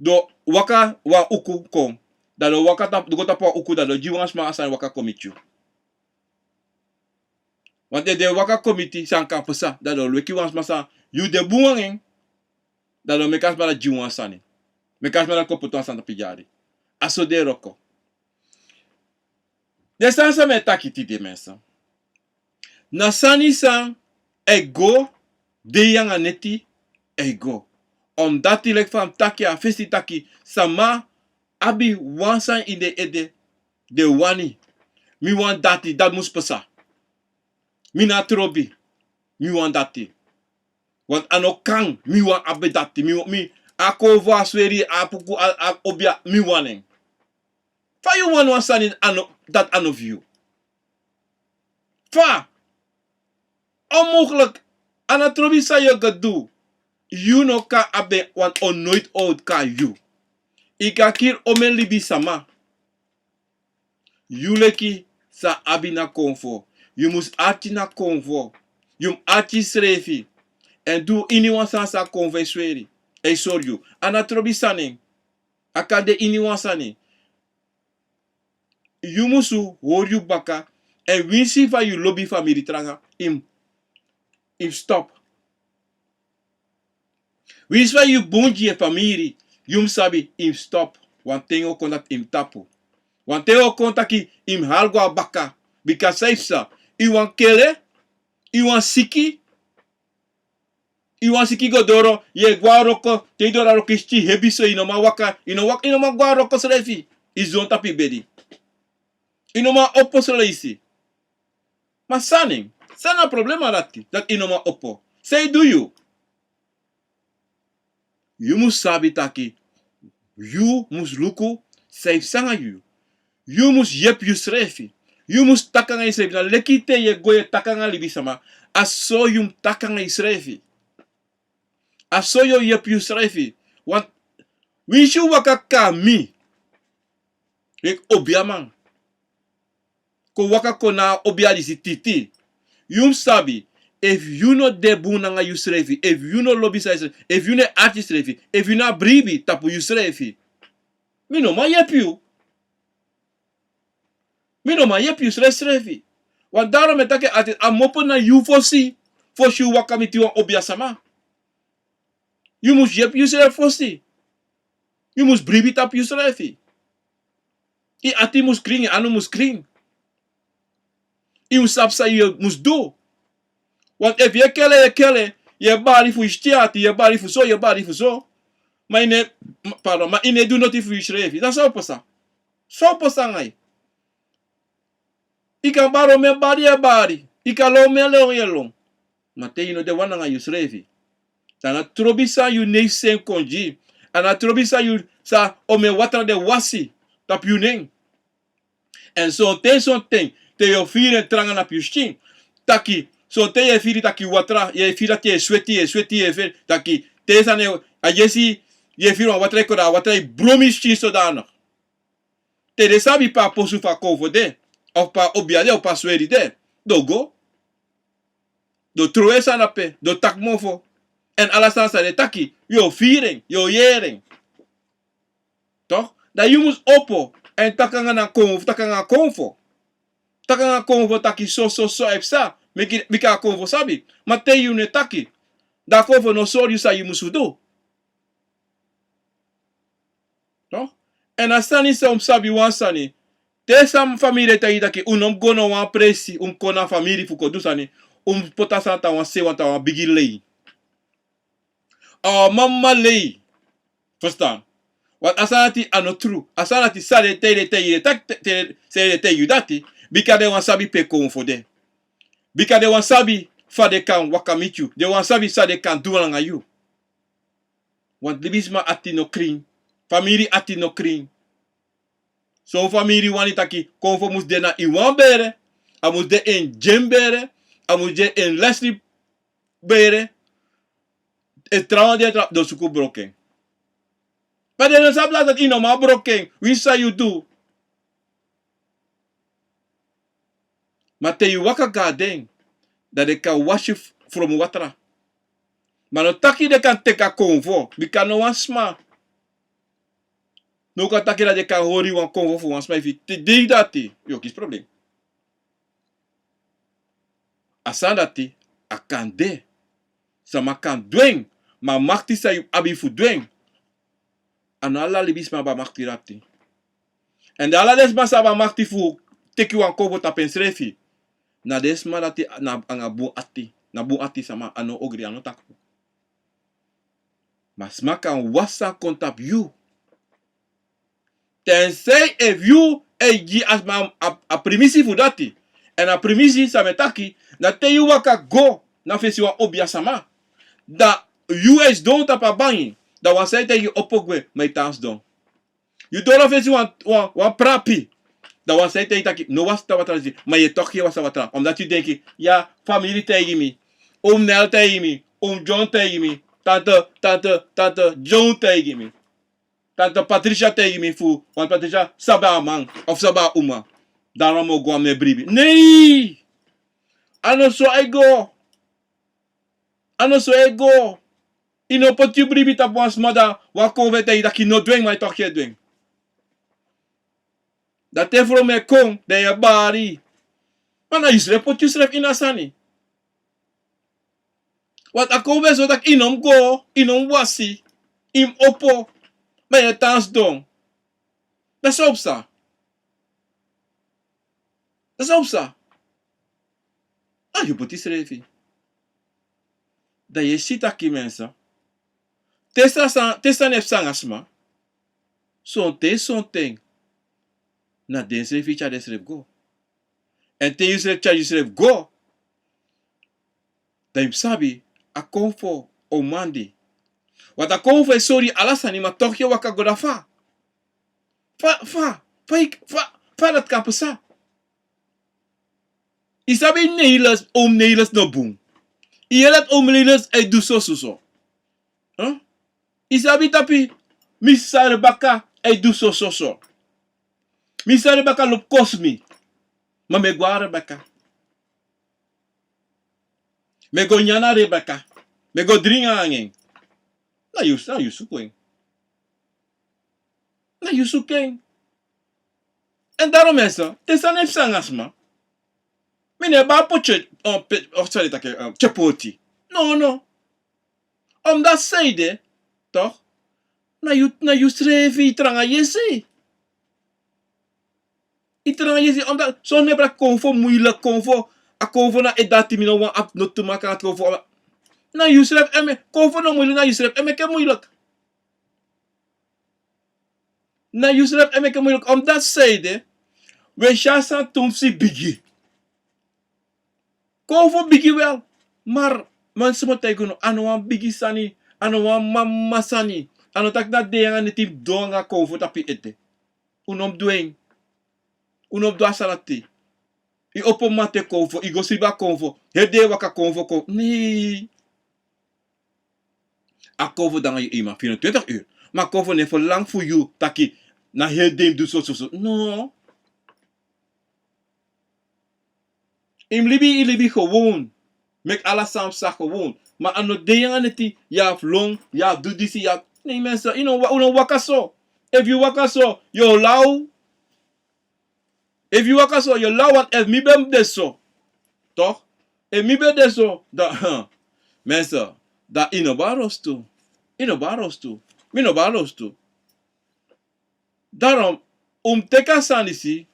Den o waka wan uku kon. Dan den o waka tap-, den o go tapu wan uku, dan den o gi wan sma a sani waka kon miti yu. Want den waka kon miti san kan psa, dan den o weki wan sma san yu de bun anga en, dan den o meki a sma dati gi wan sani. Meki a sma dati kon poti wan sani tapu yu dyari. A so den e wroko. Den sani san mi e taki tide, mensen. Na sani san e go, dei anga neti e go. Omdati leki fa mi taki a fesi taki, sama abi wan sani ini den ede, den wani. Mi wani dati, dati mus psa. Mi no trobi, mi wani dati. Want a no kan, mi wani abi dati, mi, mi, a kon fu a sweri, a puku, a, a obia, mi wani en. Fa yu wani wan sani a no, dati a no fu yu? Fa? Onmogelijk. A no trobi san yu o go du. Yu no kan abi en, want a o noiti o kon na yu. Yu kan kiri omeni libisma. Yu leki san abi na konfo. Yu mus arki na konfo. Yu mus arki yusrefi. Èn du iniwan sani san konfo e sweri, e sori yu. A no trobi sani. A kan de iniwan sani. Yu musu hori yu baka. Èn winsi fa yu lobi famiri tranga, yu mus, yu mus stop. Winsi fa yu bun gi yu famiri, yu mus sabi yu mus stop. Wan ten o kon dati yu mus tapu. Wan ten o kon taki yu mus hali go na baka. Bika san e psa, yu wani kele, yu wani siki, yu wani siki go doro, yu e go na wroko, te yu doro na wroko yu skin hebi so, yu no man waka, yu no waka, yu no man go na wroko srefi, yu sidon tapu yu bedi. Yu no man opo son leisi. Ma san na en, san na problema dati, dati yu no man opo? San e du yu? Yu mus sabi taki, yu mus luku san e psa nanga yu. Yu mus yepi yusrefi. Yu mus taki nanga yusrefi. Na leki te yu e go yu e taki nanga libisma, a so yu mus taki nanga yusrefi. A so yu o yepi yusrefi. Want Winsi yu waka kon na mi, leki obiaman, kon waka kon na a obia disi titi, yu mus sabi, efu yu no de bun nanga yusrefi, efu yu no lobi san yusrefi, efu yu no e arki yusrefi, efu yu no abi bribi tapu yusrefi, mi no man yepi yu. Mi no man yepi yu srefsrefi. Wan daro mi e taki en ati, a mopo na yu fosi, fosi yu waka miti wan obia sama. Yu mus yepi yusrefi fosi. Yu mus bribi tapu yusrefi. Yu ati mus krin, yu anu mus krin. Yu mus sabi san yu mus du. Want efu yu e kele, yu e kele, yu e bari fu yu skin ati, yu e bari fu so, yu e bari fu so. Ma yu no e, ma, pardon, ma yu no e du noti fu yusrefi. Dan san o pasa? San o pasa nanga yu? Yu kan bari omeni bari yu e bari. Yu kan lon omeni lon yu e lon. Ma te yu no de wan nanga yusrefi, dan na trobi san yu neef sen kon gi. A na trobi san yu, san omeni watra den wasi tapu yu nen. Èn sonten, sonten, te yu o firi en tranga na yu skin. Taki, sonten yu e firi taki watra, yu e firi taki yu e sweti, yu e sweti, yu e firi taki, te sani, a yesi, yu e firi wan watra e kon, dan a watra e bron yu skin sodanig. Te den sabi pe a posu fu a konfo de, of pe a obia de, of pe a sweri de, den o go. Den o trowe sani dape, den o taki mofo. Èn ala sani san den taki, yu o firi en, yu o yere en. Toch? Dan yu mus opo, èn taki nanga a konfo, taki nanga a konfo. Taki nanga a konfo taki so, so, so, e psa, meki, meki a konfo sabi. Ma te yu no e taki, dan a konfo no sori yu san yu mus du. No? Èn a sani san un mus sabi wan sani. Te san famiri e taigi yu taki un no mus go na wan presi, un mus kon na famiri fu kon du sani, un mus poti a sani na wan se, wan, na wan bigi lei. A wan mama lei. Ferstan? Want a sani dati a no tru. A sani dati san den e taigi, den e taigi, den e taki, te, te, san den e taigi yu dati. Bika den wani sabi pe konfo de. Bika den wani sabi fa den kan waka miti yu. Den wani sabi san den kan du nanga yu. Want libisma ati no krin. Famiri ati no krin. Son famiri wani taki konfo mus de na ini wan bere. A mus de ini Jim bere. A mus de ini Leslie bere. E trawan di e tra, den o suku broko en. Ma den no sabi taki yu no man broko en. Winsi san yu du. Ma te yu waka go na den, dan den kan wasi yu f-, from watra. Ma no taki den kan teki a konfo, bika no wan sma no kan taki dati den kan hori wan konfo fu wan sma. Efu yu teki dati, yu o kisi problem. A sani dati, a kan de. Sama kan du en, ma a makti san yu abi fu du en, a no ala libisma abi a makti dati. Èn den ala den sma san abi a makti fu teki wan konfo tapu ensrefi, na den sma dati na, nanga bun ati, na bun ati sama, a no ogri, a no takru. Ma sma kan wasi sani kon tapu yu. Tensei efu yu e gi a sma a, a primisi fu dati. Èn a primisi san mi e taki, na te yu waka go na fesi wan obia sama, dan yu e sidon tapu a bangi, dan wan sani e taigi yu opo gwe, ma yu tan sidon. Yu doro fesi wan, wan, wan prapi. Dan wan sani e taigi yu taki no wasi a watra disi, ma yu e toki yu e wasi a watra. Omdat yu denki, ya, famiri taigi mi. Oom Nel taigi mi. Oom John taigi mi. Tante, tante, tante John taigi mi. Tante Patricia taigi mi fu, want Patricia sabi a man, of sabi a uma. Dan a no o go a mi e bribi. Nee! A no so a e go. A no so a e go. Yu no poti yu bribi tapu wan sma, dan wan konfo e taigi yu taki no du en, ma yu toki e du en. Dan te fromu e kon, dan yu e bari. Ma na yusrefi poti yusrefi ini a sani. Want a konfo e sori taki yu no mus go, yu no mus wasi, yu mus opo, ma yu e tan sidon. Dan san o psa? Dan san o psa? A yu poti yusrefi. Dan yu e si taki mensen, te san, san, te sani e psa nanga sma, sonten, sonten, na densrefi tyari densrefi go. Èn te yusrefi tyari yusrefi go, dan yu mus sabi, a konfo o mandi. Want a konfo e sori yu ala sani, ma toch yu e waka go, dan fa? Fa, fa, fa, fa, fa dati kan pasa? Yu sabi Nelis, oom Nelis no bun. Yu yere dati oom Nelis e du so, so, so. Huh? Yu sabi tapu Mi sisa Rebeka e du sososo. Mi sisa Rebeka lobi kosi mi. Ma mi e go na Rebeka. Mi e go nyan na Rebeka. Mi e go dringi anga en. Na yu, na yu suku en. Na yu suku en. En daarom mensen, te sani e psa anga sma. Mi no e bari poti, eh, pe-, of sorry, taki, eh, tyepoti. No, no. Omdat zij de, toch? Na yu, na yu srefi, yu tranga yesi. Yu tranga yesi, omdat, son mi e prakseri konfo moeilijk, konfo, a konfo na e dati mi no wani abi notu te maken met konfo. Na yu srefi e meki, konfo no moeilijk, na yu srefi e meki en moeilijk. Na yu srefi e meki en moeilijk, omdat zij de, we si a sani tumsi bigi. Konfo bigi wel. Maar, mensen, mi e taigi unu, a no wan bigi sani, a no wan mama sani. A no taki na den anga neti mus du anga konfo tapu ete. Un no mus du en. Un no mus du a sani dati. Yu opo mamanten konfo, yu go sribi a konfo. Heri dei yu e waka konfo, konfo. Nee. A konfo de anga yu, yu man vierentwintig uur. Ma a konfo no e verlang fu yu taki na heri dei yu mus du so, so, so. No. Yu mus libi, yu libi gewoon. Meki ala sani psa gewoon. Ma a no de yu anga neti, yu abi lon, yu abi du disi, yu abi, nee mensen, yu no, yu no waka so. Efu yu waka so, yu o law. Efu yu waka so, yu o law, want efu mi ben de so. Toch? Efu mi ben de so, dan, mensen, dan yu no ben a rostu. Yu no ben a rostu. Mi no ben a rostu. Daarom, un mus teki a sani disi,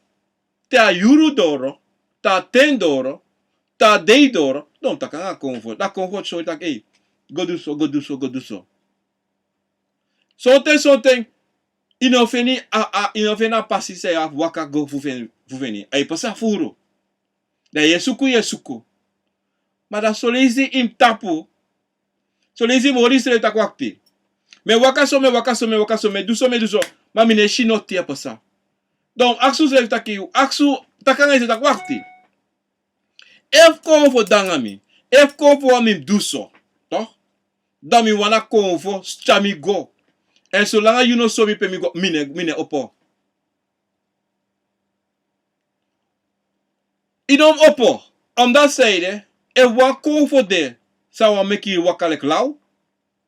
te a yuru doro, te a ten doro, te a dei doro, dan un taki anga konfo. Dan konfo o sori taki, ei, go du so, go du so, go du so. Sonten, sonten, yu no feni a, a, yu no feni a pasi san yu abi waka go fu feni, fu feni. A e pasa furu. Dan yu e suku, yu e suku. Ma dan soleisi yu mus tapu. Soleisi yu mus hori yusrefi taki wakti. Mi e waka so, mi e waka so, mi e waka so, mi e du so, mi e du so. Ma mi no e si noti e pasa. Dan aksi yusrefi taki, aksi, taki anga yusrefi taki wakti. Efu konfo de anga mi, efu konfo wani mi mus du so, toch? Dan mi wani a konfo tyari mi go. Èn solanga yu no sori mi pe mi go, mi no e, mi no e opo. Yu no mus opo, omdat zij de, efu wan konfo de, san wani meki yu waka leki law,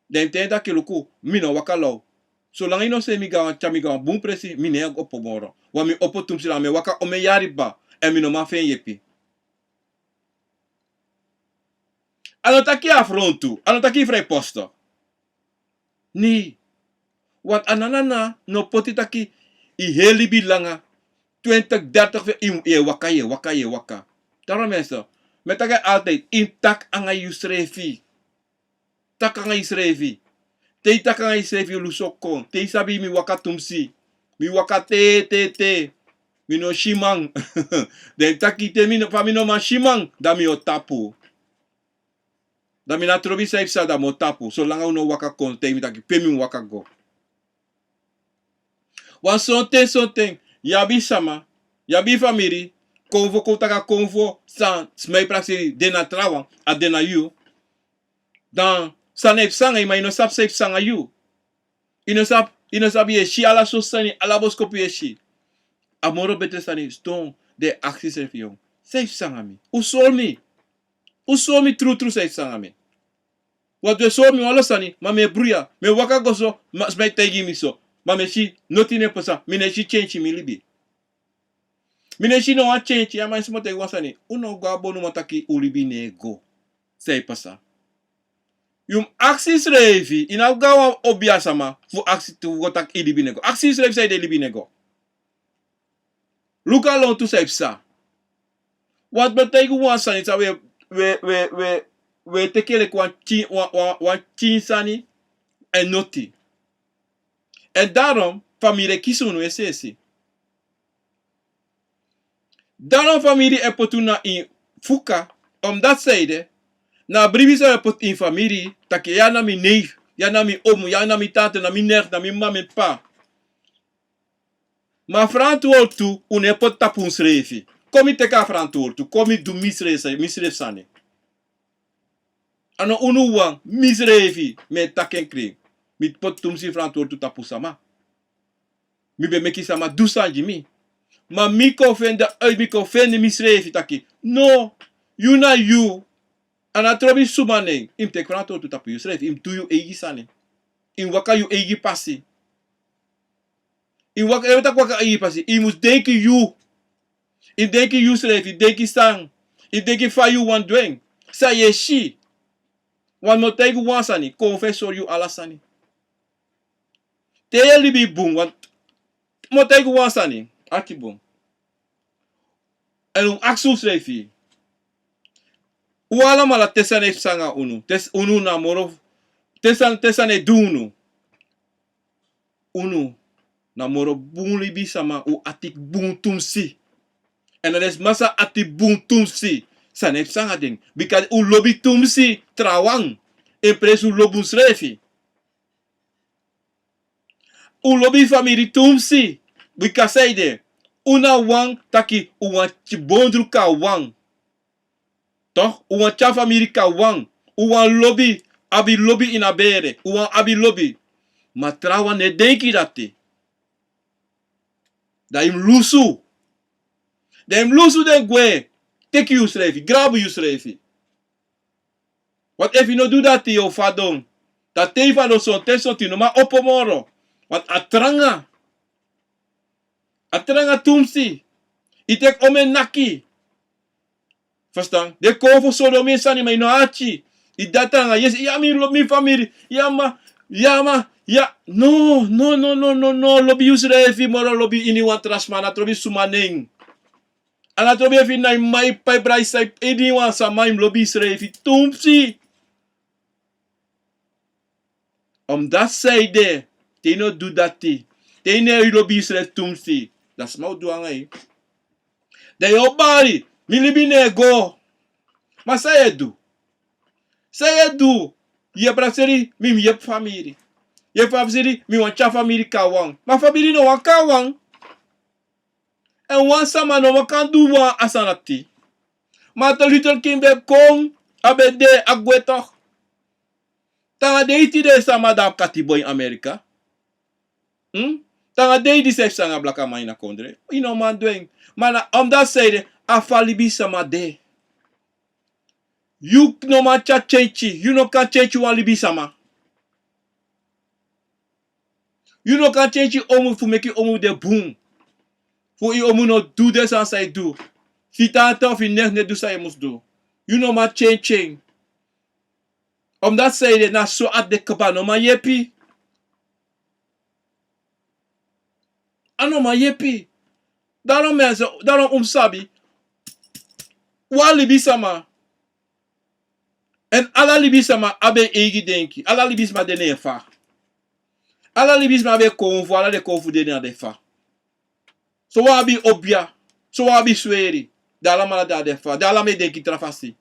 dan yu mus taigi en taki luku, mi no waka law. Solanga yu no seni mi go na wan, tyari mi go na wan bun presi, mi no e opo moro. Want mi opo tumsi, dan mi e waka omeni yari kaba, èn mi no man feni yepi. A no taki yu afrontu, a no taki yu vrijpostig. Nee. Want a no, no, no, no poti taki yu heri libi langa, twintig, dertig, yu, yu e waka, yu e waka, yu e waka. Daarom mensen, mi e taki altijd, yu mus taki anga yusrefi. Taki anga yusrefi. Te yu taki anga yusrefi, yu lusu kon. Te yu sabi mi waka tumsi. Mi waka te, te, te. Mi no si man. Dan yu taki te mi no, fa mi no man si man, dan mi o tapu. Dan mi no trobi san yu psa, dan mi o tapu. Solanga un no waka kon taigi mi taki pe mi mus waka go. Want sonten, sonten, yu abi sama, yu abi famiri, konfo, kon taki a konfo, san sma e prakseri, de na trawan, a de na yu. Dan san e psa anga yu, ma yu no sabi san e psa anga yu. Yu no sabi, yu no sabi, yu e si ala sortu sani, ala boskopu yu e si. A moro betre sani sidon, dan yu e aksi yusrefi: San e psa anga mi? Un sori mi. Un sori mi trutru san e psa anga mi. Want un e sori mi wan lo sani, ma mi e bruya, mi e waka go so, ma sma e taigi mi so. Ma mi e si noti no e pasa, mi no e si change ini mi libi. Mi no e si no wan change. Ya, ma mi e si mi o taigi wan sani. Un no go na bonuman taki un libi no e go. San e pasa? Yu mus aksi yusrefi, yu no abi go na wan obiasama fu aksi tu go taki yu libi no e go. Aksi yusrefi sanede yu libi no e go. Luku a lontu san e psa. Want mi o taigi un wan sani san we, we, we, we, we teki leki wan pikin, wan, wan, wan pikin sani, èn noti. Èn daarom famiri e kisi unu esi esi. Daarom famiri e poti unu na ini fuka, omdat sanede, na a bribi san we poti ini famiri, taki ya na mi neef, ya na mi omu, ya na mi tante, na mi nicht, na mi mama, mi p'pa. Ma a ferantwortu un no e poti tapu unsrefi. Kon mi teki a ferantwortu, kon mi du misrefi, misrefi sani. A no unu wawan, misrefi, mi e taki en krin. Mi poti tu mi si frantwortu tapu sama. Mi ben meki sama du sani gi mi. Ma mi kon feni dan uit, mi kon feni misrefi taki: no, yu na yu. A no trobi suma nen. Yu mus teki frantwortu tapu yusrefi, yu mus du yu eigi sani. Yu mus waka yu eigi pasi. Yu mus waka, yu mus taki waka eigi pasi. Yu mus denki yu. Yu denki yusrefi, denki san. Yu denki fa yu wani du en. San yu e si. Want mi o taigi wan sani, konfesori yu ala sani. Te yu e libi bun, want mi o taigi wan sani, aki bun. Èn un aksi unsrefi. Un alamala te sani e psa nanga unu, te s-, unu na moro, te sani, te sani e du unu. Unu na moro bun libisama, un ati bun tumsi. Èn na den sma san ati bun tumsi, sani e psa nanga den. Bika un lobi tumsi trawan, en presi un lobi unsrefi. Un lobi famiri tumsi, bika saide, un na wan taki un wani bondru kon na wan. Toch, un wani tyari famiri kon na wan, un wani lobi, abi lobi ini a bere, un wani abi lobi. Ma trawan no e denki dati. Dan yu mus lusu. Dan yu mus lusu den gwe, teki yusrefi, grabu yusrefi. Want efu yu no du dati, yu o fadon. Dan te yu fadon, sonten sonten yu no man opo moro. Want a tranga. A tranga tumsi. Yu teki omeni naki. Verstaan? Den kon fu sori omeni sani, ma yu no arki. Yu dati nanga, yes, ya mi lobi mi famiri. Ya ma, ya ma, ya. No, no, no, no, no, no. Lobi yusrefi moro lobi iniwan tra sma, a no trobi suma nen. A no trobi efu na yu mama, yu p'pa, yu brada, yu sisa, yu iniwan sama, yu mus lobi yusrefi tumsi. Omdati saide, te yu no du dati, te yu no e lobi yusrefi tumsi, dan sma o du nanga yu. Dan yu o bari, mi libi no e go. Ma san yu e du? San yu e du? Yu e prakseri, mi mus yepi famiri. Yu e prakseri, mi wani tyari famiri kon na wan. Ma famiri no wani kon na wan. Èn wan sama no man kan du wan a sani dati. Martin Luther King ben kon, a ben de, a gwe toch. Te a no de tide, sama dati katibo ini Amerika. Hmm? Te a no de, disi e psa nanga blakaman ini a kondre. Yu no man du en. Ma na omdati saide, a fa libisama de. Yu no man tyari tyentyi, yu no kan tyentyi wan libisama. Yu no kan tyentyi omu fu meki omu de bun. Fu yu omu no du den sani san yu du. Fu yu tata, fu yu nen no e du san yu mus du. Yu no man tyentyi en. Omdati saide, na so a de kaba, no man yepi. A no man yepi. Daarom mensen, daarom un mus sabi. Wan libisama. Èn ala libisama abi en eigi denki. Ala libisama de na en fa. Ala libisama abi en konfu, ala den konfu de na den fa. Sowan abi obia, sowan abi sweri. Den alamala de na den fa. Den alamala e denki tra fasi.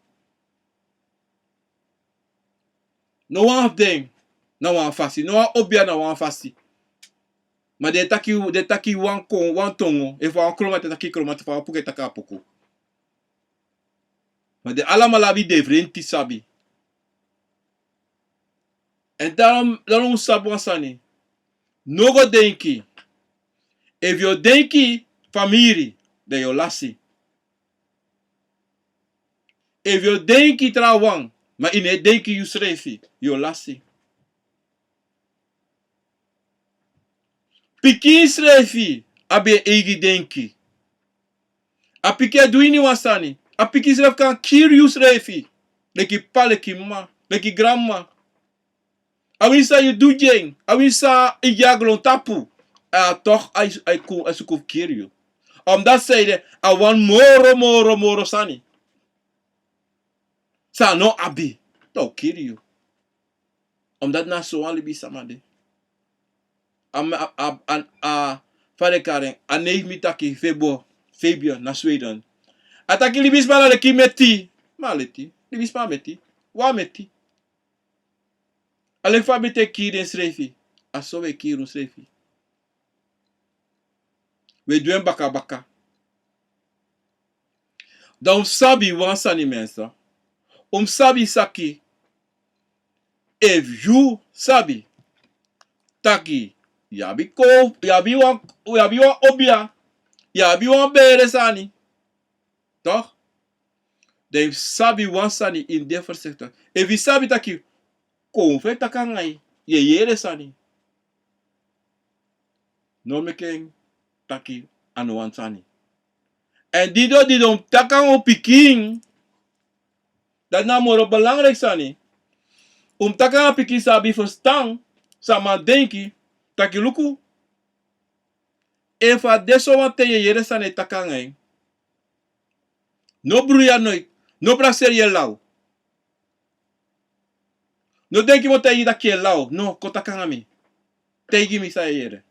No wan fu den na wan fasi, no wan obia na wan fasi. Ma den e taki, den e taki wan kon, wan tongo, efu a wan Kromanti e taki Kromanti, efu a wan Apuku e taki Apuku. Ma den alamala abi den frenti sabi. Èn daarom, daarom un sabi wan sani. No go denki. Efu yu o denki famiri, dan yu o lasi. Efu yu o denki trawan, ma yu no e denki yusrefi, yu o lasi. Pikin srefi abi en eigi denki. A pikin e du iniwan sani. A pikin srefi kan kiri yusrefi. Leki p'pa, leki m'ma, leki granm'ma. A winsi san yu du gi en, a winsi san yu gi a grontapu, a toch a, a, a suku fu kiri yu. Omdati saide, a wani moro, moro, moro sani san a no abi, dan a o kiri yu. Omdati na so wan libisama de. A, a, a, a, a fa den e kari en, a neef mi taki, Febo, Fabian, na Sweden. A taki libisma na leki meti. Ma a leti, libisma a meti. Wan meti. A leki fa meti e kiri ensrefi, a so wi e kiri unsrefi. Wi e du en bakabaka. Dan un mus sabi wan sani, mensen. Un mus sabi saki, efu yu sabi, taki, yu abi kon, yu abi wan, yu abi wan obia, yu abi wan bere sani. Toch? Dan yu sabi wan sani, yu de voorzichtig. Efu yu sabi taki, kon fu e taki nanga yu, yu e yere sani. No meki en taki a no wan sani. Èn di yu doro, di yu doro mu taki nanga un pikin, dati na a moro belangrijk sani. Un mu taki nanga pikin san abi ferstan, san man denki, taki luku. Efu a de sowan ten yu e yere san den e taki nanga yu, no bruya noiti, no prakseri yu e law. No denki mi o taigi yu taki yu e law. No, kon taki nanga mi. Taigi mi san yu e yere.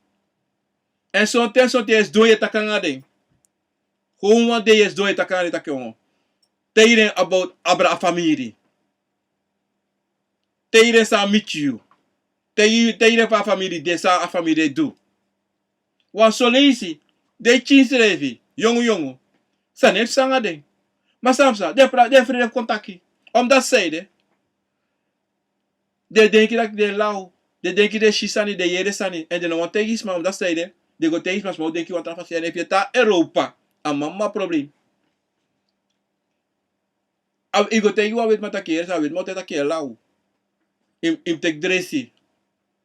Èn sonten, sonten yu e sidon yu e taki nanga den. Gewoon wan dei yu e sidon yu e taki nanga den taki, o, taigi den about abra a famiri. Taigi den san miti yu. Taigi, taigi den fa a famiri de, san a famiri e du. Wan son leisi den e tyari srefi yongu yongu. San no e psa nanga den. Ma san psa, den e pra, den e frede fu kon taki. Omdati san ede, den e denki taki den e law. Den e denki den e si sani, den e yere sani. Èn den no wani taigi sma, omdati san ede, den go taigi sma, sma o denki wan tra fasi. Èn efu yu e tan na Europa, a mama problem. A, yu go taigi wan wetiman taki yu e yere sani, a wetiman o taigi taki yu e law. Yu, yu mu teki dresi.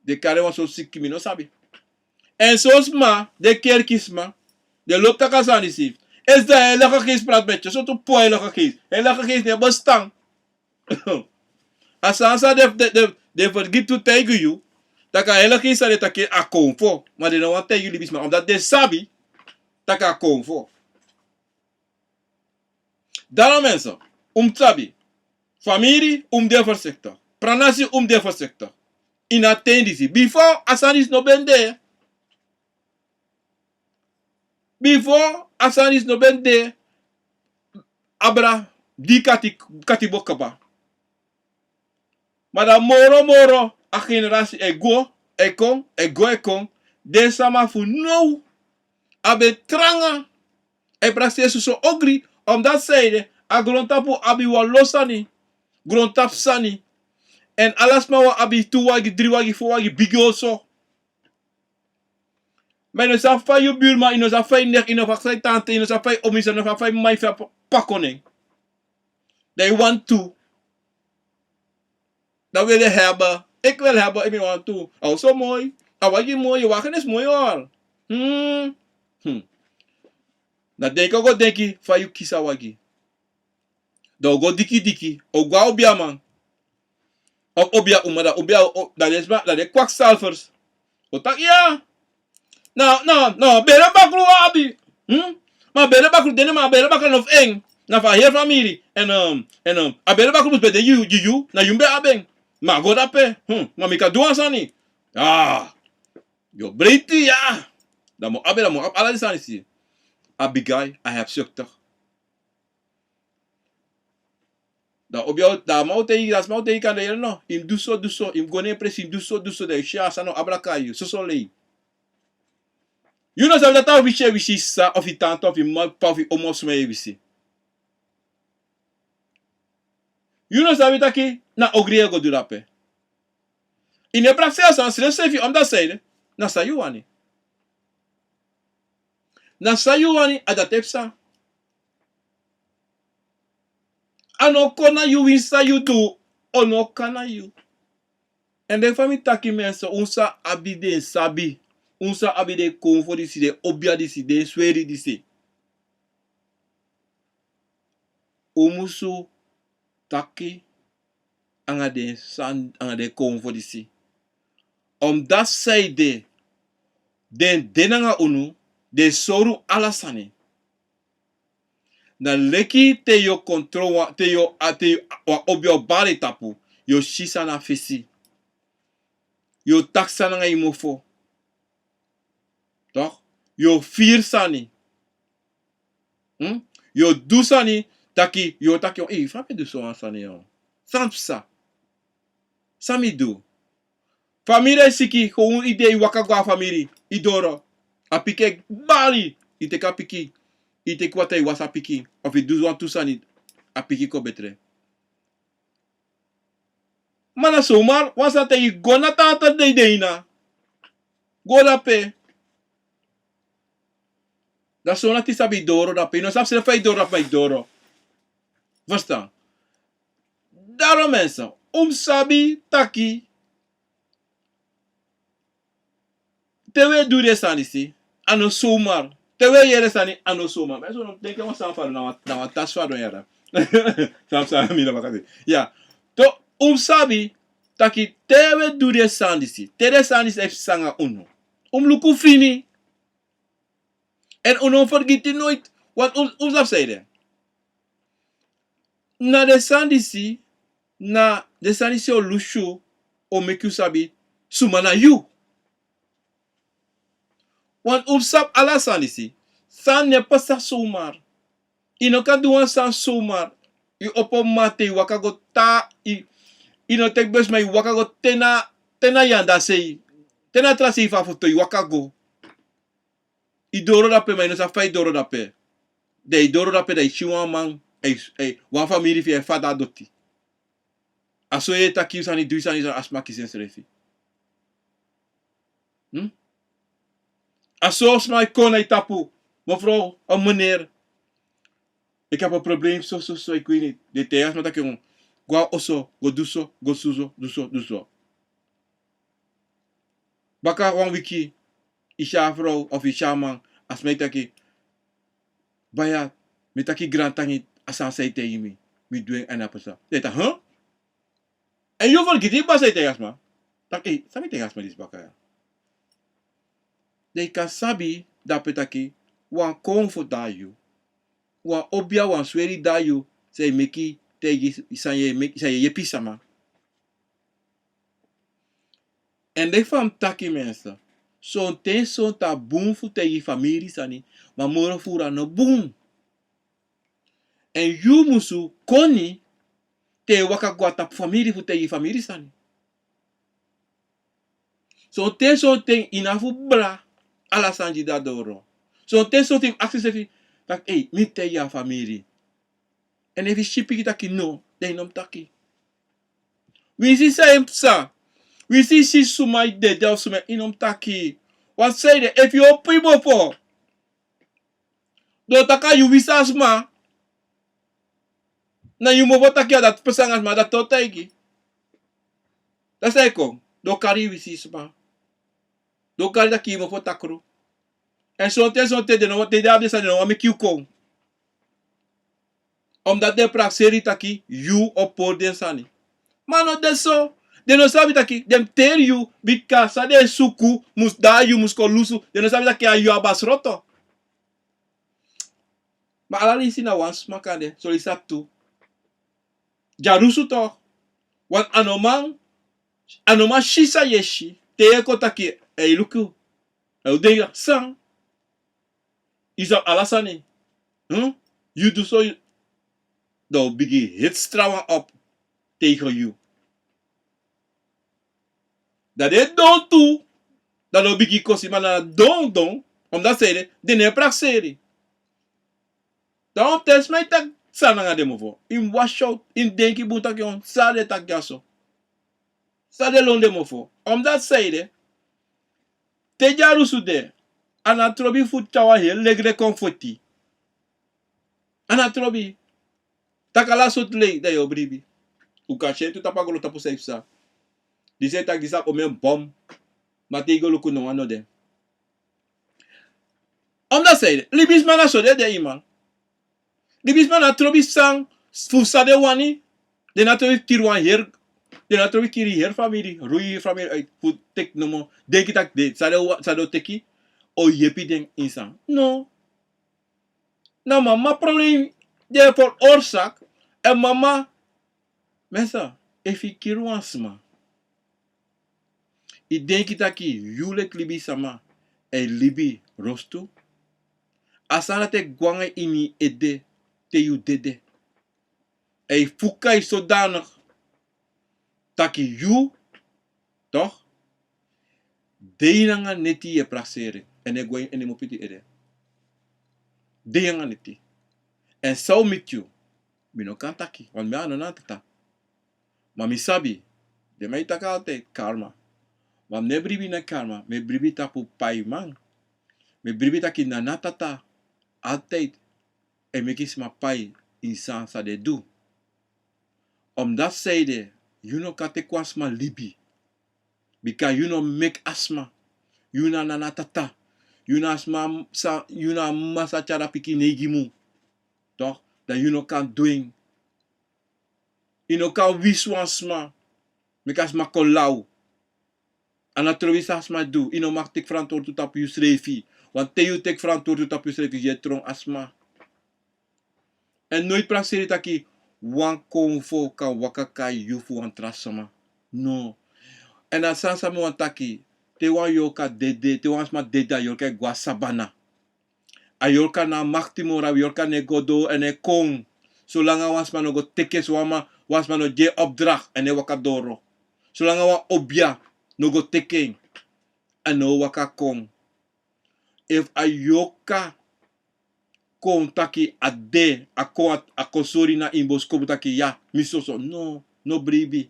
Den kari en wan sortu siki, mi no sabi. Èn son sma, den kerki sma, den lobi taki a sani disi. Esi dan Heilige Geest praat met je. Sortu poi Heilige Geest. Heilige Geest no e bestaan. A sani san den, den, den, den fergiti fu taigi yu, taki a Heilige Geest san den taki a konfo. Ma den no wani taigi libisma, omdati den sabi taki a konfo. Daarom mensen, un mu sabi. Famiri, un mu de voorzichtig. Pranasi, un mu de voorzichtig. Ini a ten disi. Before, a sani disi no ben de. Before, a sani disi no ben de. Abra, di kati, kati bo kaba. Ma dan moro moro, a generasi e go, e kon, e go, e kon. Den sama fu now, a ben tranga. A e prakseri soso ogri, omdati san ede, a grontapu abi wan lo sani, grontapu sani. Èn ala sma wan abi tu wagi, dri wagi, fo wagi, bigi oso. Ma yu no sabi fa yu buurman, yu no sabi fa yu nicht, yu no sabi fa yu tante, yu no sabi fa yu omi, yu no sabi fa yu mama, yu fa pa, pa kon nen. Dan yu wani tu. Dan wil je hebben. Ik wil hebben, ik wil want tu. A oso moi. A wagi moi, je wagen is mooi hoor. Hmm. Hmm. Dan denki, o go denki fa yu kisi a wagi. Dan o go diki diki, o go a obiaman. Of obia uma, dan obia, o, dan den sma, dan den kwakzalvers. O taki ya. Na, na, na bere bakru wan abi. Hmm? Ma bere bakru de, ma bere bakru no fu en. Na fu a heri famiri. Èn, um, èn, um, a bere bakru mus ben de yu, yu, yu, na yu ben abi en. Ma go dape. Hmm? Ma mi kan du wan sani. Ah. Yu o breiti ya. Dan mi o abi, dan mi o abi ala den sani disi. A bigi gai, a hebzuchtig. Dan obia, dan a man o taigi, dan a sma o taigi kande yere no. Yu mus du so, du so, yu mus go na en presi, yu mus du so, du so, dan yu si a sani o abra kon na yu, soso lei. Yu no sabi taki a wisi yu e wisi yu sisa, of yu tante, of yu mama, yu p'pa, of yu omo, of suma yu e wisi. Yu no sabi taki na ogri yu e go du dape. Yu no e prakseri a sani srefsrefi, omdati san ede, na san yu wani. Na san yu wani, a dati e psa. A no kon na yu, winsi san yu du, a no kon na yu. Èn den fa mi taki, mensen, un sa abi den sabi, un sa abi den konfo disi, den obia disi, den sweri disi. Un musu taki anga den san, anga den konfo disi. Omdati san ede, den de nanga unu, den sori unu ala sani. Na leki te yu o kontro wan, te yu o, a, te yu o, wan obia o bari tapu, yu o si sani na fesi. Yu o taki sani nanga yu mofo. Toch? Yu o firi sani. Hmm? Yu o du sani, taki, yu o taki, ei, fa mi e du so wan sani yo? San psa? San mi du? Famiri e siki, kon yu de, yu waka go a famiri, yu doro. A pikin e bari, yu teki a pikin, yu teki watra yu wasi a pikin, of yu du wantu sani, a pikin kon betre. Ma na so, ma wan sani, te yu go na tanta dei dei na, Go dape. Dan so na te i sabi doro dape. I no sabi srefi fa i doro dape, ma i doro. Verstaan? Daarom mensen, un mus sabi taki te wi e du den sani disi, a no zomaar. Te wi e yere sani, a no zomaar. Ma so no denki wan sani fadon, na wan, na wan tasi fadon yara. San, san mi na baka de. Ya. To, un mus sabi taki te wi e du den sani disi, te den sani disi e psa nanga unu, un mus luku fini. Èn un no fergiti noiti, want un, un sabi san ede. Na den sani disi, na den sani disi o lusu, o meki un sabi suma na yu. Want un sabi ala sani disi, sani no e pasa zomaar. I no kan du wan sani zomaar. I opo mate, i waka go ta, i, i no teki besi, ma i waka go te na, te na yandasei, te na tra sei fu a foto, i waka go. I doro dape, ma i no sabi fa i doro dape. Dan i doro dape, dan i si wan man, ei, ei, wan famiri fu yu e fada doti. A so yu e taki yu sani, du yu sani, a sma kisi ensrefi. Hmm? A so sma e kon na i tapu, mevrouw of meneer, ik heb een probleem, so, so, so, ik weet niet. Den e taigi a sma taki, go na oso, go du so, go du so, du so, du so. Baka wan wiki, i si a frow of i si a man, a sma e taki, baya, mi taki grantangi, a sani san i taigi mi, mi du en, èn a pasa. Den e taki, huh? Èn yu fergiti baka san i taigi a sma. Taki, ei, san mi taigi a sma disi baka ya. Dan i kan sabi dape taki wan konfo de na yu. Wan obia, wan sweri de na yu, san e meki taigi, san e meki, san e yepi sama. Èn leki fa mi taki, mensen, sonten, sonten a bun fu taigi famiri sani, ma moro furu a no bun. Èn yu musu koni te i waka go na tapu famiri fu taigi famiri sani. Sonten, sonten i no abi fu bra ala sani di de na doro. Sonten, sonten i mus aksi isefi taki, ei, mi taigi a famiri. Èn efu i si piki taki no, dan i no mus taki. Winsi san e psa, winsi i si suma e dede of suma, i no mus taki. Wan sani de, efu yu opo yu mofo, den o taki a yu wisi a sma. Na yu mofo taki a dati psa nanga sma, dati o taigi. Dati san e kon, den o kari yu wisi sma. Den o kari taki yu mofo takru. Èn sonten, sonten den no, te den abi den sani, den no wani meki yu kon. Omdat den e prakseri taki yu o pori den sani. Ma a no de so. Den no sabi taki den mus teri yu, bika san den e suku mus de na yu, mus kon lusu. Den no sabi taki a yu abi a sroto. Ma ala leisi na wan sma kande, son leisi a tu. Dyarusu toch. Want a no man, a no man si san yu e si. Te yu e kon taki, ei, luku. Èn yu denki san. Yu sabi ala sani. Hmm? Yu du so, yu, dan wi bigin hits trawan op tegen yu. Dan den e don tu, dan den o bigin kosi, ma na don don, omdat san ede, den no e prakseri. Dan wan ten sma e taki san nanga den mofo. Yu mus wasi out, yu mus denki bun taki on, san den e taki dyaso. San den e lon den mofo. Omdat san ede, te dyarusu de, a no trobi fu tyari wan heri legre kon foti. A no trobi. Taki ala sortu lei, dan yu o bribi. Un kan si en tu tapu a grontapu san e psa. Disi e taki disi abi omen bom. Ma te yu go luku no wan no de. Omdat san ede, libisma na so den de, man. Libisma no trobi san, fu san den wani. Den no trobi kiri wan heri, den no trobi kiri heri famiri, rui famiri uit, fu teki nomo. Denki taki den, san den wa-, san den o teki, o yepi den ini san. No. Na mama problem den e veroorzaak, èn mama, mensen, efu yu kiri wan sma, yu denki taki yu leki libisma e libi rostu, a sani dati e go nanga yu ini yu ede te yu dede. Èn yu fuka yu zodanig taki yu, toch, dei nanga neti yu e prakseri, èn e go ini en, en e mopiti ede. Dei nanga neti. Èn san o miti yu, mi no kan taki, want mi a no na tata. Ma mi sabi, den man e taki altijd karma. Ma mi no e bribi na karma, mi e bribi tapu paiman. Mi e bribi taki Nana Tata altijd e meki sma pai ini san san den du. Omdati seide, yu no kan teki wan sma libi. Bika yu no meki a sma. Yu na Nana Tata. Yu na a sma san, yu na a mama san tyari a pikin neigi mun. Toch, dan yu no kan du en. Yu no kan wisi wan sma meki a sma kon law. A na tron wi san a sma du. Yu no mag teki frantwortu tapu yusrefi. Want te yu teki frantwortu tapu yusrefi, yu e tron a sma. Èn noiti prakseri taki wan konfo kan waka kai yu fu wan tra sma. No. Èn a sani san mi wani taki, te wan yorka dede, te wan sma dede, a yorka e go na sabana. A yorka na makti moro, a yorka no e go doro èn e kon. Solanga wan sma no go teki en, solanga wan sma no gi en opdracht èn e waka doro. Solanga wan obia no go teki en, a no o waka kon. Efu a yorka kon taki a de, a kon, a kon sori na ini boskopu taki ya, mi soso. No, no bribi.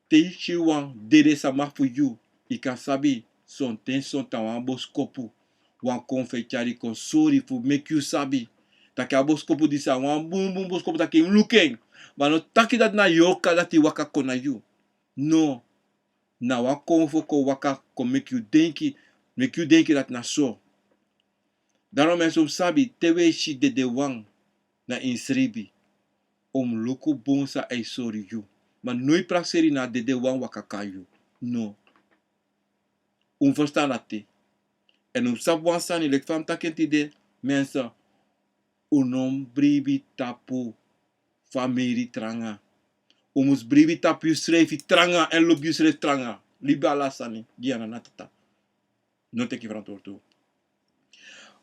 Te yu si wan dede sama fu yu, yu kan sabi sonten sonten a wan boskopu, wan konfo e tyari kon sori fu meki yu sabi taki a boskopu disi a wan bunbun boskopu, taki yu mus luku en. Ma no taki dati na yorka dati waka kon na yu. No. Na wan konfo kon waka kon meki yu denki, meki yu denki dati na so. Daarom mensen, un mus sabi, te un e si dedewan na ini sribi, un mus luku bun san a e sori yu. Ma no e prakseri na a dedewan waka kai yu. No. Un mus ferstan dati. Èn un mus sabi wan sani, leki fa mi taki en tide, mensen, un no mus bribi tapu famiri tranga. Un mus bribi tapu yusrefi tranga èn lobi yusrefi tranga. Libi ala sani gi Nana Tata. No teki frantwortu.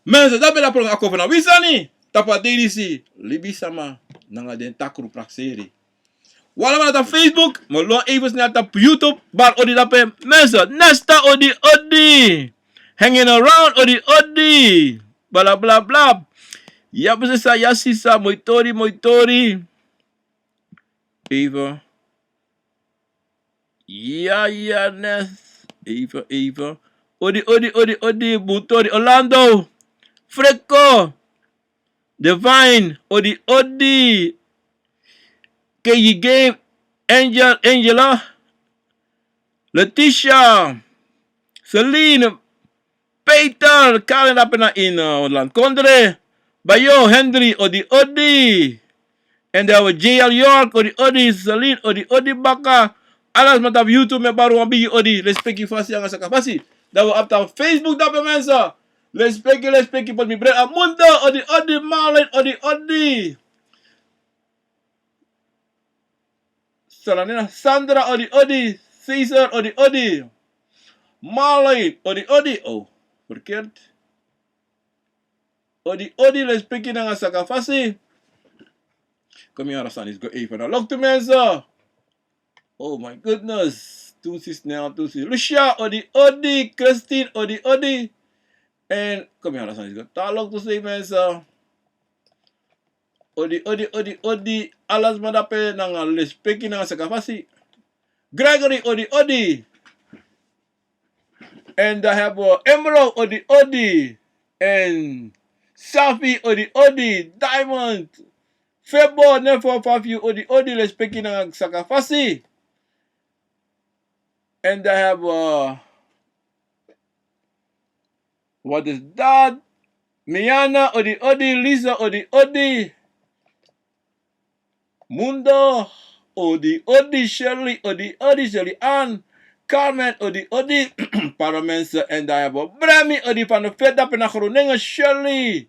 Mensen, dati ben de program Ako Fu Na Wi Sani tapu a dei disi, libisma nanga den takru prakseri. Wi alamala tapu Facebook, mi o lon even snel tapu YouTube, bari odi dape, mensen, nesta odi odi. Hanging around odi odi. Bla bla bla. Ya, sisa, ya, sisa, moi tori, moi tori. Even. Ya, ya, nes. Even, even. Odi, odi, odi, odi, bun tori. Orlando. Frecko. Divine. Odi, odi. K G Game. Angel, Angela. Letitia. Celine. Peter, Karen dape na ini, uh, Holland Kondre. Bayo, Henry, odi odi. Èn dan wi J L York, odi odi, Celine, odi odi baka. Ala sma tapu YouTube, mi e bari wan bigi odi, lespeki fasi nanga saka fasi. Dan wi abi tapu Facebook dape, mensen. Lespeki, lespeki, poti mi brada Mundo, odi odi, Marlon, odi odi. Salanina, Sandra, odi odi. Caesar, odi odi. Marley, odi odi. Oh, verkeerd. Odi odi, lespeki nanga saka fasi. Kom hier, Sanis, go even. Loktu, mensen. Oh my goodness. Toen si snel, toen si. Lucia, odi odi. Christine, odi odi. En kom hier, Sanis, go. Ta loktu sei, mensen. Odi odi, odi odi. Ala sma dape nanga lespeki nanga saka fasi. Gregory, odi odi. En dan hebben we Emerald, odi odi. En Safi, odi odi. Diamond. Febo, Nefo, Fafi, odi odi, lespeki nanga saka fasi. En dan hebben we, wat is dat? Miana, odi odi. Lisa, odi odi. Mundo, odi odi. Shirley, odi odi. Shirley Ann. Carmen, odi odi. Pardon, mensen. En dan hebben we Bremi, odi van de Vet, dape na Groningen. Shirley.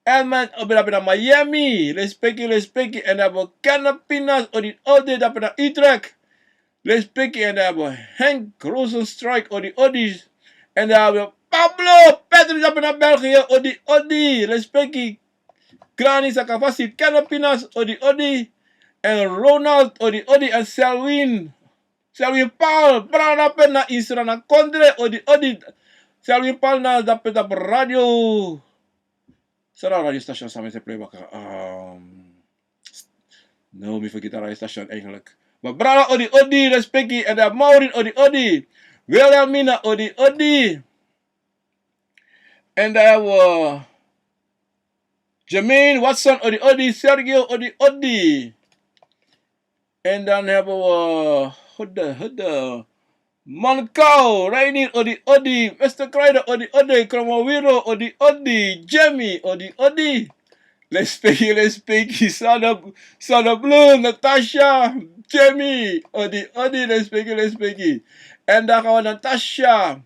Elman, odi dape na Miami. Lespeki, lespeki. En dan hebben we Kenneth Pinas, odi odi, dape na Utrecht. Lespeki. En dan hebben we Henk Rosenstruik, odi odi. En dan hebben we Pablo Petri, dape na België, odi odi. Lespeki. Granny, saka fasi. Kenneth Pinas, odi odi. En Ronald, odi odi. En Selwyn. Selwyn Paul, brada dape na Sranan Kondre, odi odi. Selwyn Paul na dape tapu radio. San na a radio station san mi e play baka? Ehm, no, mi fergiti a radio station eigenlijk. Mabrala odi odi, respeki. En dan Maureen odi odi. Wilhelmina odi odi. En dan hebben we Jermaine Watson odi odi, Sergio odi odi. En dan hebben we Hudde, Hudde. Mankau, Reinier odi odi, mister Kruider odi odi, Kromowiro odi odi, Jamie odi odi. Lespeki, lespeki, Sada, Sada Blue, Natasha, Jamie odi odi, lespeki, lespeki. En dan gaan we Natasha,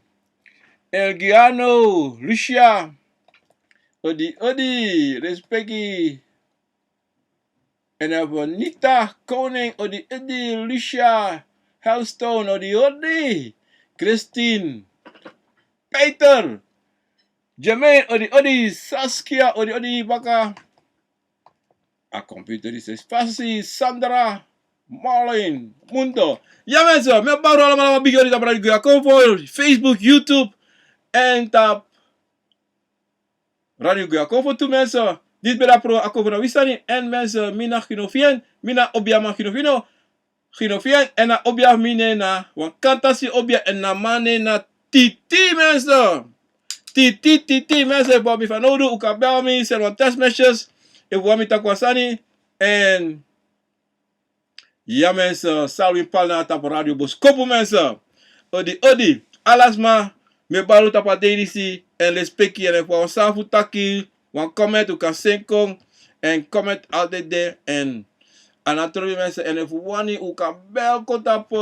Elgiano, Lucia odi odi, lespeki. En dan hebben we Nita Koning odi odi, Lucia Hellstone odi odi, Christine, Peter, Jermaine odi odi, Saskia odi odi baka. A computer is fasi, Sandra, Marlin, Mundo. Ya mensen, mi e bari un alamala wan bigi odi tapu Radio Guya Konfo, Facebook, YouTube, en tapu Radio Guya Konfo tu mensen. Disi ben de a program Akomfo na wi sani. En mensen, mi na Ginofien, mi na obiaman Ginofino, Ginofien, en na obia fu mi nen na wan kantasi obia, en na man nen na Titi mensen. Titi, Titi mensen, efu un abi mi fanowdu, un kan bel mi, seni wan text messages, efu un abi mi taki wan sani. En ya mensen, Salwin Palna tapu Radio Boskopu mensen. Odi odi, ala sma, mi e bari un tapu a dei disi, en lespeki, en efu un abi wan sani fu taki, wan comment un kan seni kon, en comment altijd de, en a no trobi mensen, en efu un wani un kan bel kon tapu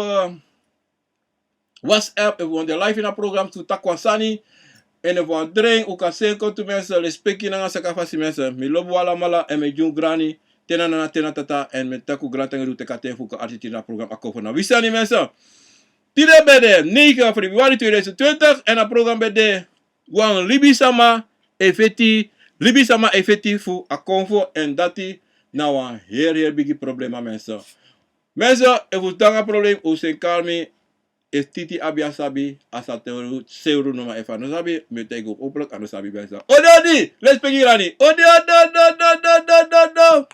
WhatsApp, efu un wani de live ini a program fu taki wan sani, en efu un wani drink, un kan seni kon tu mensen, lespeki nanga saka fasi mensen. Mi lobi un alamala, en mi e gi un grani, te na nana, te na tata, en mi e taki un grantangi di un teki a ten fu kon arki tide na program Akomfo na wi sani mensen. Tide ben de negen februari tweeduizend twintig, en a program ben de wan libisama e feti, libisama e feti fu Akomfo, en dati na wan heri, heri bigi problema mensen. Mensen, efu un tan nanga problem, un seni kari mi, efu Titi abi a sabi, a sa teki seni un numa, efu a no sabi, mi e taigi un openlijk, a no sabi mensen. Odi odi, lespeki grani. Odi odi odi odi odi odi odi.